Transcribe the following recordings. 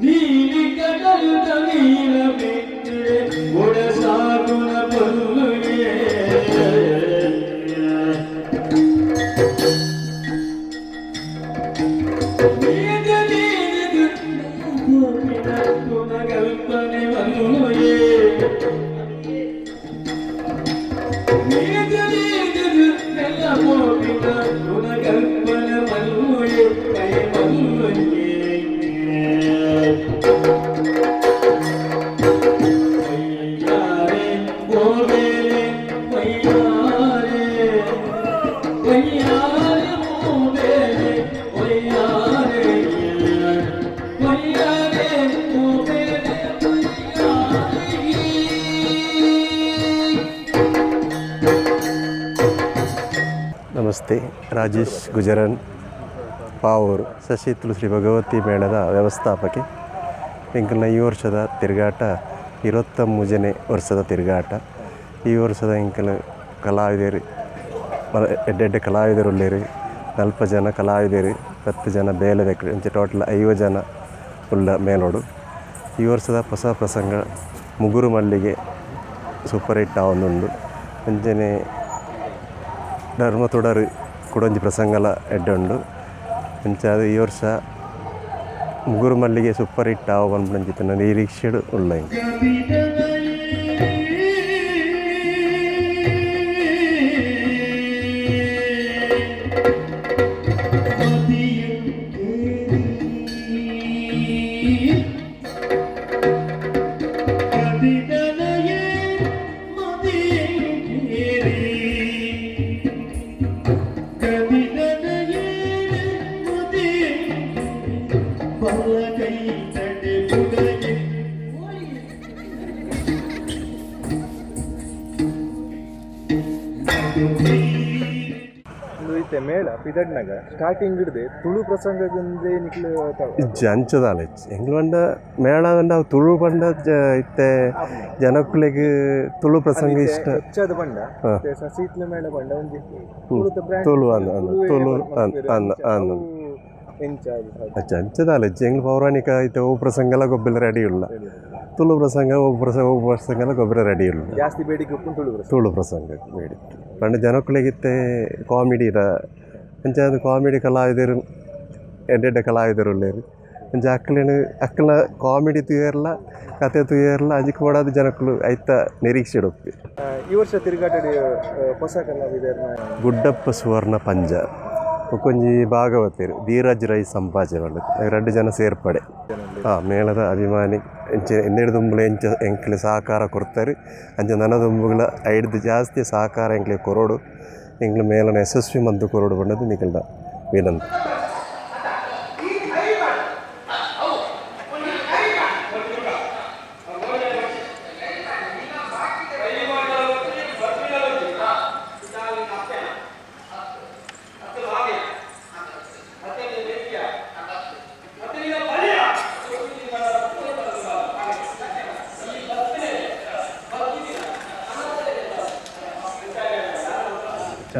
ನೀಲಿ ಕಡಲುದ ನೀಲ ಮಿಂಚಿಡೆ ಒಡ ಸಾಗುನ ಪೊಲ್ಲುಗೆ. ಕಲ್ಪನೆ ಮಲ್ಲುಯೇ. ಕಲ್ಪನೆ ಮಲ್ಲುಯೇ ಕೈ ಮಲ್ಲುಯೇ. ವೈಯಾರೆ ಗೋಬೇಲೆ ವೈಯಾರೆ, ವೈಯಾರೆ ಮೋಬೇಲೆ ವೈಯಾರೆ, ವೈಯಾರೆ ಮೋಬೇಲೆ ವೈಯಾರೆ. ನಮಸ್ತೆ, ರಾಜೇಶ್ ಗುಜರನ್, ಪಾವೂರು, ಸಸಿಹಿತ್ಲು ಶ್ರೀ ಭಗವತಿ ಮೇಳದ ವ್ಯವಸ್ಥಾಪಕಿ. ಎಂಕಲ್ನ ಈ ವರ್ಷದ ತಿರುಗಾಟ 23ನೇ ವರ್ಷದ ತಿರುಗಾಟ. ಈ ವರ್ಷದ ಎಂಕಲ್ ಕಲಾವಿದರು ಎಡ್ಡೆ ಎಡ್ಡೆ ಕಲಾವಿದರು ಉಲ್ಲೇರು. 40 ಜನ ಕಲಾವಿದರು, 10 ಜನ ಬೇಲೆದಕ್ಲು, ಇಂಚ ಟೋಟಲ್ 50 ಜನ ಉಲ್ಲ ಮೇಲೋಡು. ಈ ವರ್ಷದ ಹೊಸ ಪ್ರಸಂಗ ಮುಗುರು ಮಲ್ಲಿಗೆ ಸೂಪರ್ ಹಿಟ್ ಆವೊಂದುಂಡು. ಅಂಚನೆ ಧರ್ಮ ತುಡರು ಕುಡೊಂಜಿ ಪ್ರಸಂಗಲ ಎಡ್ಡೆ ಉಂಡು. ಅಂಚಾದ್ ಈ ವರ್ಷ ಮುಗುರು ಮಲ್ಲಿಗೆ ಸೂಪರ್ ಹಿಟ್ ಆವು ಪನ್ಪುನಂಚಿತ್ತಿನ ನಿರೀಕ್ಷೆಡ್ ಉಲ್ಲ ಎಂಕ್. ಉಂದು ಇತ್ತೆ ಮೇಳ ಪಿದಡ್ನಗ ಸ್ಟಾರ್ಟಿಂಗ್ ಹಿಡ್ದೆ ತುಳು ಪ್ರಸಂಗದಿಂದ ನಿಕ್ಲು? ಇಜ್ಜಿ, ಅಂಚದಾಲ ಇಜ್ಜಿ. ಎಂಕ್ಲು ಪಂಡ ಮೇಳ ಪಂಡ ಅವು ತುಳು ಪಂಡ ಇತ್ತೆ ಜನಕ್ಕುಲೆಗ್ ತುಳು ಪ್ರಸಂಗ ಇಷ್ಟ. ಹೆಚ್ಚಾದ ಪಂಡ ಇತ್ತೆ ಸಸಿಹಿತ್ಲು ಮೇಳ ಪಂಡ ಒಂಜಿ ತುಳುತ ಬ್ರ್ಯಾಂಡ್. ತುಳು ಅಂದ್ ಅಂದ್ ತುಳುವೇ ತುಳು ಮಲ್ಪುವೆರ್. ಅಂದ್ ಅಂಚ ಅಂದ್. ಅವು ಎಂಚ ಅದು ಸಾಧ್ಯ? ಅಚ್ಚ, ಅಂಚದಾಲ ಇಜ್ಜಿ. ಎಂಕ್ಲು ಪೌರಾಣಿಕ ಇತ್ತೆ ಒವು ಪ್ರಸಂಗಲ ಗೊಬ್ಬೆಲ ರೆಡಿ ಉಲ್ಲ. ತುಳು ಪ್ರಸಂಗ ಒವು ಪ್ರಸಂಗ, ಒವು ಪ್ರಸಂಗಲ ಗೊಬ್ಬರ ರೆಡಿ ಉಲ್ಲ. ಜಾಸ್ತಿ ಬೇಡಿಕೆ ಉಪ್ಪುನು ತುಳು ಪ್ರಸಂಗ. ತುಳು ಪ್ರಸಂಗ ಬೇಡಿಕೆ ಪಂಡ ಜನಕ್ಕುಲೆಗ್ ಇತ್ತೆ ಕಾಮಿಡಿದ ಅಂಚಾದ್ ಕಾಮಿಡಿ ಕಲಾವಿದರು, ಎಡ್ಡೆ ಎಡ್ಡೆ ಕಲಾವಿದರು ಉಲ್ಲೆರ್. ಅಂಚ ಅಕ್ಲೆನ್ ಅಕ್ಲ್ನ ಕಾಮಿಡಿ ತೂಯೆರ್ಲ, ಕತೆ ತೂಯೆರ್ಲ ಅಂಚಿಗ್ ಬೋಡಾದ್ ಜನಕ್ಕುಲು ಐತ ನಿರೀಕ್ಷೆಡ್ ಉಪ್ಪುವೆರ್. ಈ ವರ್ಷ ತಿರುಗಾಟಡ್ ಹೊಸ ಕಲಾವಿದರ್ನ? ಗುಡ್ಡಪ್ಪ ಸುವರ್ಣ ಪಂಜ, ಬೊಕ್ಕೊಂಜಿ ಭಾಗವತೆರ್ ಧೀರಜ್ ರೈ ಸಂಪಾಜೆ ಪಂಡುದು, ರಡ್ಡ್ ಜನ ಸೇರ್ಪಡೆ. ಹಾಂ, ಮೇಳದ ಅಭಿಮಾನಿ ಎಂಚ ಎನ್ನೆಡ್ ದುಂಬುಲ ಎಂಚ ಎಂಕ್ಲೆ ಸಹಕಾರ ಕೊರ್ತೆರ್, ಅಂಚ ನನ ದುಂಬುಗ್ಲ ಐಡ್ದ್ ಜಾಸ್ತಿ ಸಹಕಾರ ಎಂಕ್ಲೆ ಕೊರೊಡು, ಎಂಕ್ಲೆ ಮೇಳನ ಯಶಸ್ವಿ ಮಂತ್ ಕೊರೊಡು ಪಂಡುದು ನಿಕಲ್ನ ವಿನಂತಿ.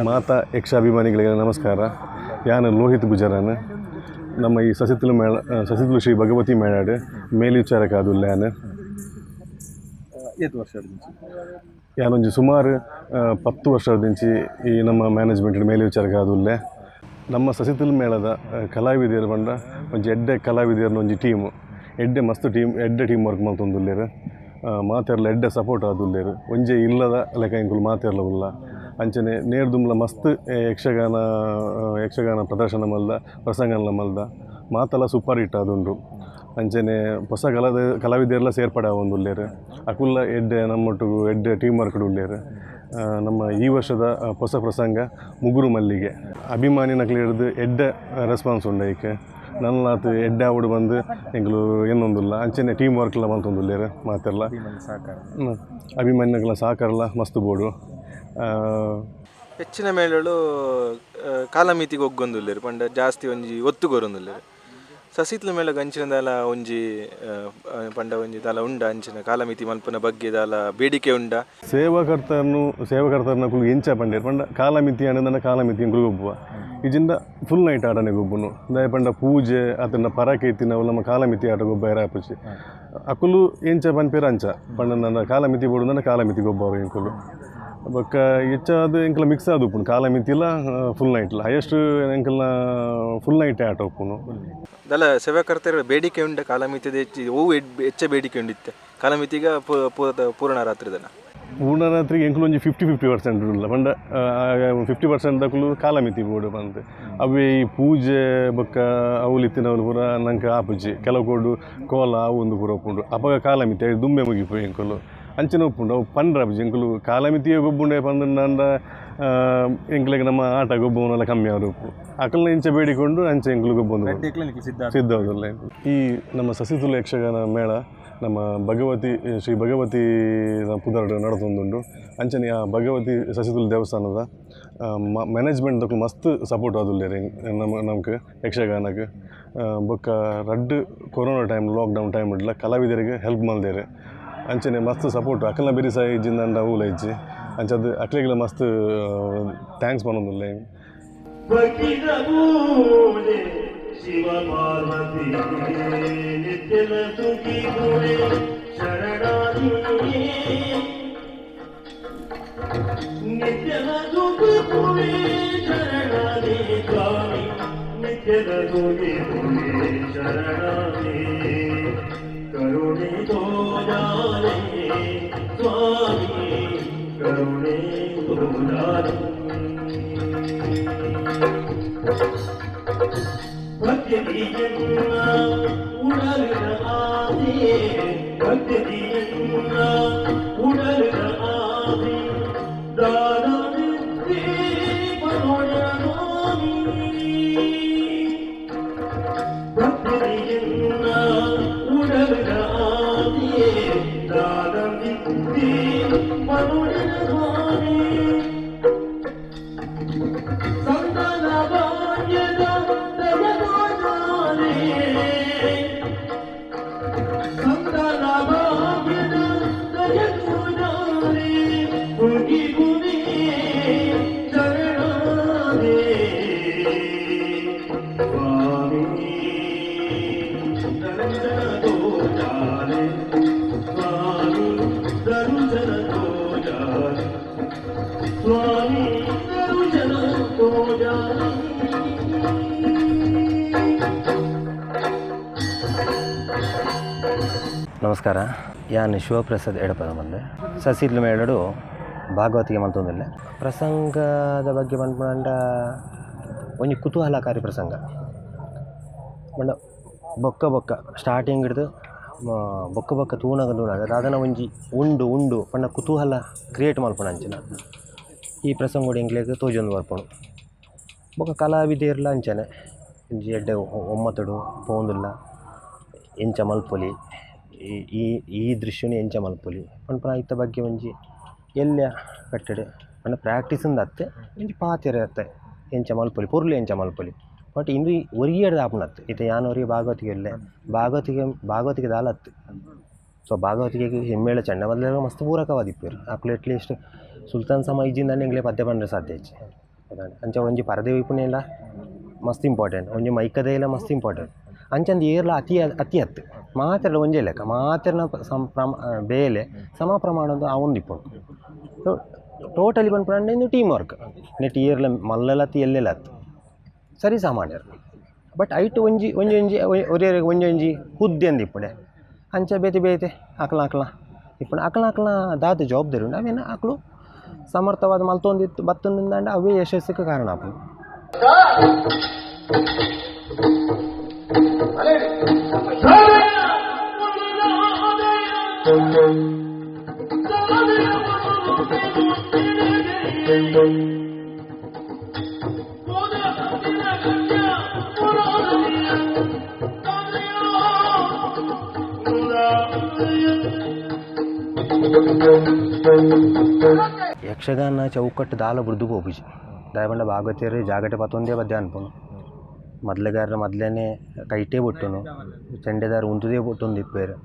ಮಾತಾ ಯಕ್ಷಾಭಿಮಾನಿಗಳಿಗೆ ನಮಸ್ಕಾರ. ಯಾನ್ ಲೋಹಿತ್ ಗುಜರನ್, ನಮ್ಮ ಈ ಸಸಿಹಿತ್ಲು ಮೇಳ, ಸಸಿಹಿತ್ಲು ಶ್ರೀ ಭಗವತಿ ಮೇಳಡ್ ಮೇಲ್ವಿಚಾರಕ ಆದುಲ್ಲೆ ಯಾನ್. ಏತ್ ವರ್ಷ? ಯಾನೊಂಜಿ ಸುಮಾರು 10 ವರ್ಷದಿಂಚಿ ಈ ನಮ್ಮ ಮ್ಯಾನೇಜ್ಮೆಂಟ್ ಮೇಲ್ವಿಚಾರಕ ಆದುಲ್ಲೆ. ನಮ್ಮ ಸಸಿಹಿತ್ಲು ಮೇಳದ ಕಲಾವಿದೆರ್ ಪಂಡ ಒಂಜಿ ಎಡ್ಡೆ ಕಲಾವಿದೆರ್ನ ಒಂಜಿ ಟೀಮ್. ಎಡ್ಡೆ ಮಸ್ತ್ ಟೀಮ್, ಎಡ್ಡೆ ಟೀಮ್ ವರ್ಕ್ ಮಲ್ತೊಂದುಲ್ಲೆರ್. ಮಾತೆರ್ಲ ಎಡ್ಡೆ ಸಪೋರ್ಟ್ ಆದುಲ್ಲೆರ್. ಒಂಜೆ ಇಲ್ಲದ ಲೆಕ ಎಂಕುಲು ಮಾತೆರ್ಲ ಉಲ್ಲ. ಅಂಚನೆ ನೇರ್ದುಂಬ್ಲ ಮಸ್ತ್ ಯಕ್ಷಗಾನ ಯಕ್ಷಗಾನ ಪ್ರದರ್ಶನ ಮಲ್ದ, ಪ್ರಸಂಗಲ ಮಲ್ದ, ಮಾತಲ ಸೂಪರ್ ಹಿಟ್ ಆದುಂಡು. ಅಂಚನೆ ಹೊಸ ಕಲಾವಿದೆರ್ಲ ಸೇರ್ಪಡೆ ಆವೊಂದುಲ್ಲೆರ್. ಅಕುಲ್ಲ ಎಡ್ಡೆ ನಮ್ಮೊಟ್ಟುಗು ಎಡ್ಡೆ ಟೀಮ್ ವರ್ಕ್ ಉಲ್ಲೆರ್. ನಮ್ಮ ಈ ವರ್ಷದ ಹೊಸ ಪ್ರಸಂಗ ಮುಗುರು ಮಲ್ಲಿಗೆ. ಅಭಿಮಾನಿನಕ್ಲೆರ್ದ್ ಎಡ್ಡೆ ರೆಸ್ಪಾನ್ಸ್ ಉಂಡು. ಐಕ್ ನಲ್ಲಾತ್ ಎಡ್ಡೆ ಆವೊಡು ಬಂದು ಎಂಕುಲು ಎನ್ನೊಂದುಲ್ಲ. ಅಂಚನೆ ಟೀಮ್ ವರ್ಕ್ಲ ಮಲ್ತೊಂದುಲ್ಲೆರ್ ಮಾತೆರ್ಲ. ಸಹಕಾರ. ಅಭಿಮಾನಿನಕ್ಲೆನ ಸಹಕಾರಲ ಮಸ್ತ್ ಬೋಡು. ಹೆಚ್ಚಿನ ಮೇಳಲು ಕಾಲಮಿತಿಗೆ ಒಗ್ಗೊಂದುಲ್ಲೆರ್ ಪಂಡ ಜಾಸ್ತಿ ಒಂಜಿ ಒತ್ತು ಕೊರೊಂದುಲ್ಲೆರ್. ಸಸಿತ್ಲ ಮೇಳ ಅಂಚಿನ ದಾಲ ಒಂಜಿ ಪಂಡ ಒಂಜಿ ದಾಲ ಉಂಡ ಅಂಚಿನ ಕಾಲಮಿತಿ ಮಲ್ಪುನ ಬಗ್ಗೆ ದಾಲ ಬೇಡಿಕೆ ಉಂಡ? ಸೇವಾಕರ್ತರನು ಸೇವಕರ್ತರನಕುಲು ಎಂಚ ಪಂಡೇರ್ ಪಂಡ ಕಾಲಮಿತಿ ಅಂಡ ಕಾಲಮಿತಿ ಎಂಕುಲು ಗೊಬ್ಬುವ. ಇಜಿಂದ ಫುಲ್ ನೈಟ್ ಆಟನೆ ಗೊಬ್ಬುನು. ದಾಯ ಪಂಡ ಪೂಜೆ ಅತನ ಪರಕೆ ಇತ್ತಿನವು ನಮ್ಮ ಕಾಲಮಿತಿ ಆಟ ಗೊಬ್ಬ ಆಪುಜಿ. ಅಕುಲು ಎಂಚ ಪನ್ಪೇರ್ ಅಂಚ ಪಂಡ ನನ್ನ ಕಾಲಮಿತಿ ಬೋಡು, ಕಾಲಮಿತಿ ಗೊಬ್ಬವ ಎಂಕುಲು. ಬೊಕ್ಕ ಹೆಚ್ಚಾದ್ ಎಂಕಲ ಮಿಕ್ಸ್ ಆದ್ ಉಪ್ಪುಂಡು, ಕಾಲಮಿತಿಲ ಫುಲ್ ನೈಟ್ಲ. ಹೈಯೆಸ್ಟ್ ಎಂಕಲ್ನ ಫುಲ್ ನೈಟ್ ಆಟ ಉಪ್ಪುನು. ದಾಲ ಸೇವಾಕರ್ತರ ಬೇಡಿಕೆ ಉಂಡ ಕಾಲಮಿತಿದ? ಹೆಚ್ಚು ಓವು ಹೆಚ್ಚ ಬೇಡಿಕೆ ಉಂಡಿತ್ತೆ, ಕಾಲಮಿತಿಗ ಪೂರ್ಣ ರಾತ್ರಿದನ? ಪೂರ್ಣ ರಾತ್ರಿಗೆ ಎಂಕುಲು ಒಂಜಿ 50-50% ಉಲ್ಲ. ಪಂಡ 50% ದಕುಲು ಕಾಲಮಿತಿ ಬೋಡು ಪಂದ್. ಅವೇ ಈ ಪೂಜೆ ಬೊಕ್ಕ ಅವ್ಲು ಇತ್ತಿನವ್ಲು ಪೂರ ನಂಗೆ ಆಪುಜಿ. ಕೆಲವು ಕೋಡು ಕೋಲ ಅವು ಒಂದು ಪೂರ ಉಪ್ಪುಂಡು. ಅಪಗ ಕಾಲಮಿತಿ ಅವು ದುಂಬೆ ಮುಗಿಪು ಎಂಕುಲು. ಅಂಚನೆ ಉಪ್ಪುಂಡು. ಅವು ಪಂಡ್ರ ಆಪುಜಿ. ಎಂಕುಲು ಕಾಲಮಿತಿಯೇ ಗೊಬ್ಬುಂಡೆ ಪಂದಂಡ ಎಂಕ್ಲೆಗ್ ನಮ್ಮ ಆಟ ಗೊಬ್ಬುವನೆಲ್ಲ ಕಮ್ಮಿ ಆದ್ ಉಪ್ಪು. ಅಕಲ್ನ ಇಂಚ ಬೇಡಿಕೊಂಡು ಅಂಚೆ ಎಂಕುಲು ಗೊಬ್ಬೊಂದು ಸಿದ್ಧ. ಸಿದ್ಧವಾದಲ್ಲ. ಈ ನಮ್ಮ ಸಸಿತುಲು ಯಕ್ಷಗಾನ ಮೇಳ ನಮ್ಮ ಭಗವತಿ ಶ್ರೀ ಭಗವತಿ ಪುದರ್ಡ್ ನಡತೊಂದುಂಡು. ಅಂಚನೆ ಆ ಭಗವತಿ ಸಸಿತುಲು ದೇವಸ್ಥಾನದ ಮ್ಯಾನೇಜ್ಮೆಂಟ್ ದಕ್ಕುಲು ಮಸ್ತ್ ಸಪೋರ್ಟ್ ಆದುಲ್ಲೆರ್ ನಮ್ಮ ನಮ್ಕ್ ಯಕ್ಷಗಾನಕ್ಕೆ. ಬೊಕ್ಕ ರಡ್ಡ್ corona time, lockdown time ಇಡ್ಲ ಕಲಾವಿದರಿಗೆ ಹೆಲ್ಪ್ ಮಲ್ದೆರ್. ಅಂಚನೆ ಮಸ್ತ್ ಸಪೋರ್ಟ್ ಅಕಲ್ನ ಬೆರಿಸಾಯ ಇಜ್ಜಿಂದಂಡ ಅವುಲ ಇಜ್ಜಿ. ಅಂಚದ್ ಅಕ್ಲೆಗ್ಲ ಮಸ್ತ್ thanks ಪನೊಂದುಲ್ಲೆ. ಭಕ್ತಿದ ಪೂಜೆ ಶಿವ ಪಾರ್ವತಿ ನಿತ್ಯನ ಸುಖಿ ಪುರೆ ಶರಣಾದಿ, ನಿತ್ಯನ ಸುಖಿ ಪುರೆ ಶರಣಾದಿ ಸ್ವಾಮಿ, ನಿತ್ಯನ ಸುಖಿ ಪುರೆ ಶರಣಾದಿ, ಕರುಣೆ ತೋಜಾಲೆ ಸ್ವಾಮಿ, ಕರುಣೆ ತೋಜಾಲೆ. ಭಕ್ತಿಯನ್ನ ಉಡಲಿನ ಆದಿ, ಭಕ್ತಿಯನ್ನ ಉಡಲಿನ ಆದಿ, ದಾನವಿದ್ದೆ ಪರೋಣಾಮಿ. ಭಕ್ತಿಯನ್ನ ಉಡಲಿನ ಆದಿ, ದಾನವಿದ್ದೆ ಪರೋಣಾಮಿ. ಸಂತಾನ ಭಾಗ್ಯದ ದಯದೋಜಾನೆ, ಸಂತಾನ ಭಾಗ್ಯದ ದಯದೋಜಾನೆ, ಹುಡುಗಿ ಶರಣಾದೆ ಸ್ವಾಮಿ, ದರುಶನ ತೋಜಾಲೆ ಸ್ವಾಮಿ, ದರುಶನ ತೋಜಾಲೆ ಸ್ವಾಮಿ, ದರುಶನ ತೋಜಾಲೆ. ನಮಸ್ಕಾರ. ಯಾನ್ ಶಿವಪ್ರಸಾದ್ ಎಡಪದ ಬಂದೆ. ಸಸಿತ್ಲು ಮೇಳಡು ಭಾಗವತಿಗೆ ಮಲ್ತೊಂದುಲ್ಲೆ. ಪ್ರಸಂಗದ ಬಗ್ಗೆ ಪನ್ಪುನಂಡ ಒಂಜಿ ಕುತೂಹಲಕಾರಿ ಪ್ರಸಂಗ. ಪಂಡ ಬೊಕ್ಕ ಬೊಕ್ಕ ಸ್ಟಾರ್ಟಿಂಗ್ ಹಿಡ್ದು ಬೊಕ್ಕ ಬೊಕ್ಕ ತೂನಗ ತೂನಗ ದಾದನ ಒಂಜಿ ಉಂಡು ಉಂಡು ಪಂಡ ಕುತೂಹಲ ಕ್ರಿಯೇಟ್ ಮಲ್ಪುನ ಅಂಚಿನ ಈ ಪ್ರಸಂಗೋಡು ಎಂಕ್ಲೆಗ್ ತೋಜೊಂದು ಬರ್ಪುಂಡು. ಬೊಕ್ಕ ಕಲಾವಿದೆರ್ಲ ಅಂಚನೆ ಒಂಜಿ ಎಡ್ಡೆ ಒಮ್ಮತಡು ಪೋವೊಂದುಲ್ಲ. ಎಂಚ ಮಲ್ಪೊಲಿ ಈ ಈ ಈ ದೃಶ್ಯನು, ಎಂಚ ಮಲ್ಪೊಲಿ ಪನ್ಪುನ ಐತ ಬಗ್ಗೆ ಒಂಜಿ ಎಲ್ಯ ಕಟ್ಟಡ್ ಪಂಡ ಪ್ರಾಕ್ಟೀಸ್ ಅತ್ತೆ, ಒಂಜಿ ಪಾತೆರ ಅತ್ತೆ. ಎಂಚ ಮಲ್ಪೊಲಿ, ಪೊರ್ಲು ಎಂಚ ಮಲ್ಪೊಲಿ. ಬಟ್ ಇಂದು ಒರಿಯಡ್ದ್ ಆಪುನತ್ತ್. ಇತ್ತೆ ಯಾನ್ ಒರಿ ಭಾಗವತಿಗೆ ಉಲ್ಲೆ. ಭಾಗವತಿಗೆ ಭಾಗವತಿಗೆ ದಾಲ ಅತ್ತ್. ಸೊ ಭಾಗವತಿಗೆಗ್ ಹಿಮ್ಮೇಳ ಚಂಡ ಮದ್ದಳೆಗ್ ಮಸ್ತ್ ಪೂರಕವಾದಿಪ್ಪೆರ್ ಅಕುಲು. ಅಟ್ಲೀಸ್ಟ್ ಸುಲ್ತಾನ್ ಸಮ ಇಜ್ಜಿಂದಾಂಡ ಎಂಕ್ಲೆ ಪದ್ಯ ಪಂಡ್ರೆ ಸಾಧ್ಯ ಇಜ್ಜಿ. ಅಂಚ ಒಂಜಿ ಪರದೆ ಇಪ್ಪುನೆಲ ಮಸ್ತ್ ಇಂಪಾರ್ಟೆಂಟ್, ಒಂಜಿ ಮೈಕದೈಲ ಮಸ್ತ್ ಇಂಪಾರ್ಟೆಂಟ್. ಅಂಚಂದ್ ಏರ್ಲ ಅತಿ ಅತಿ ಅತ್ತ್, ಮಾತೆರ್ಲ ಒಂಜೇ ಲೆಕ್ಕ. ಮಾತೆರ್ನ ಸಮ ಪ್ರಮ ಬೇಲೆ ಸಮ ಪ್ರಮಾಣದ ಆವೊಂದಿಪ್ಪುಂಡು. ಸೊ ಟೋಟಲಿ ಪನ್ಪುನಂಡ ಇಂದು ಟೀಮ್ ವರ್ಕ್. ನೆಟ್ ಏರ್ಲ ಮಲ್ಲಲ ಅತ್ತ್, ಎಲ್ಲೆಲ ಅತ್ತ್, ಸರಿ ಸಾಮಾನ್ಯರು. ಬಟ್ ಐಟ್ ಒಂಜಿ ಒಂಜಿ ಒಂಜಿ ಒರಿಯರಿಗೆ ಒಂಜಿ ಒಂಜಿ ಹುದ್ದೆ ಅಂದ್ ಇಪ್ಪುಂಡೆ. ಅಂಚ ಬೇತೆ ಬೇತೆ ಅಕ್ಲ ಅಕ್ಲ ಇಪ್ಪುಂಡು. ಅಕ್ಲ ಅಕ್ಲ ದಾದ ಜವಾಬ್ದಾರಿ ಉಂಡು, ಅವೇನ ಅಕ್ಲು ಸಮರ್ಥವಾದ ಮಲ್ತೊಂದಿತ್ತು ಬತ್ತೊಂದಿಂದಾಂಡ ಅವೇ ಯಶಸ್ಸಿಗೆ ಕಾರಣ ಆಪುಂಡು. ಯಕ್ಷಗಾನ ಚೌಕಟ್ಟು ದಾಲ ಬುಡ್ದು ಪೋಪುಜಿ. ದಾಯೆ ಪಂಡ ಭಾಗವತೆರ್ ಜಾಗಟೆ ಪತ್ತೊಂದೇ ಪದ್ಯ ಅನ್ಪುನು. ಮೊದಲೆಗಾರ ಮೊದಲೇನೆ ಕೈಟೇ ಬೊಟ್ಟುನು ಚೆಂಡೆದಾರ ಉಂತುದೇ ಬೊಟ್ಟೊಂದು ಇಪ್ಪೇರು.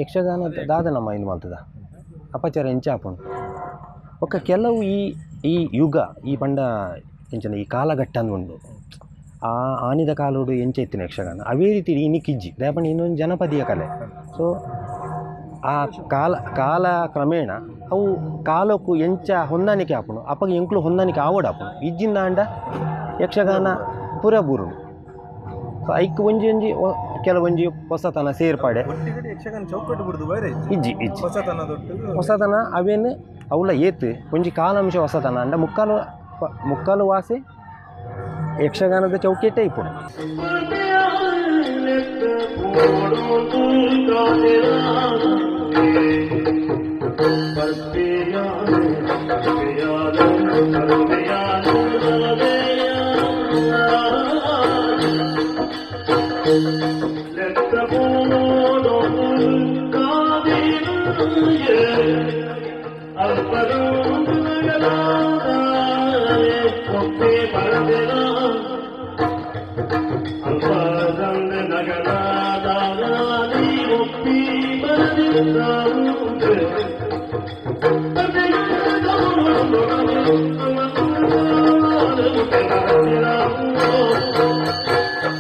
ಯಕ್ಷಗಾನ ದಾದ ನಮ್ಮ ಇಂದು ಮಲ್ತದ ಅಪಚಾರ ಎಂಚ ಆಪುಂಡು. ಬೊಕ್ಕ ಕೆಲವು ಈ ಈ ಯುಗ ಈ ಪಂಡ ಎಂಚನ ಈ ಕಾಲಘಟ್ಟ ಉಂಡು. ಆ ಆನಿದ ಕಾಲೋಡು ಎಂಚ ಇತ್ತಿನ ಯಕ್ಷಗಾನ ಅವೇ ರೀತಿ ಇನಿಕ್ ಇಜ್ಜಿ. ದಾಯೆ ಪಂಡ ಇನ್ನೊಂದು ಜನಪದೀಯ ಕಲೆ. ಸೊ ಆ ಕಾಲ ಕಾಲ ಕ್ರಮೇಣ ಅವು ಕಾಲಕ್ಕೂ ಎಂಚ ಹೊಂದಾಣಿಕೆ ಆಪುಂಡು, ಅಪಗ ಎಂಕ್ಲು ಹೊಂದಾಣಿಕೆ ಆವೊಡಾಪುಂಡು. ಇಜ್ಜಿಂದಾಂಡ ಯಕ್ಷಗಾನ ಪೂರ ಬೂರುಂಡು. ಸೊ ಐಕ್ ಒಂಜಿ ಒಂಜಿ ಕೆಲವೊಂಜಿ ಹೊಸತನ ಸೇರ್ಪಡೆ ಒಟ್ಟಿಗೆ ಯಕ್ಷಗಾನ ಚೌಕಟ್ಟು ಬುಡ್ದು ಬೇರೆ ಇಜ್ಜಿ ಇಜ್ಜಿ. ಹೊಸತನ ದೊಡ್ಡ ಹೊಸತನ ಅವೇನು ಅವುಲ ಏತ್ ಒಂಜಿ ಕಾಲಾಂಶ ಹೊಸತನ ಅಂಡ ಮುಕ್ಕಾಲು ಮುಕ್ಕಾಲು ವಾಸೆ ಯಕ್ಷಗಾನದ ಚೌಕೇಟೇ ಇಪ್ಪುಂಡು.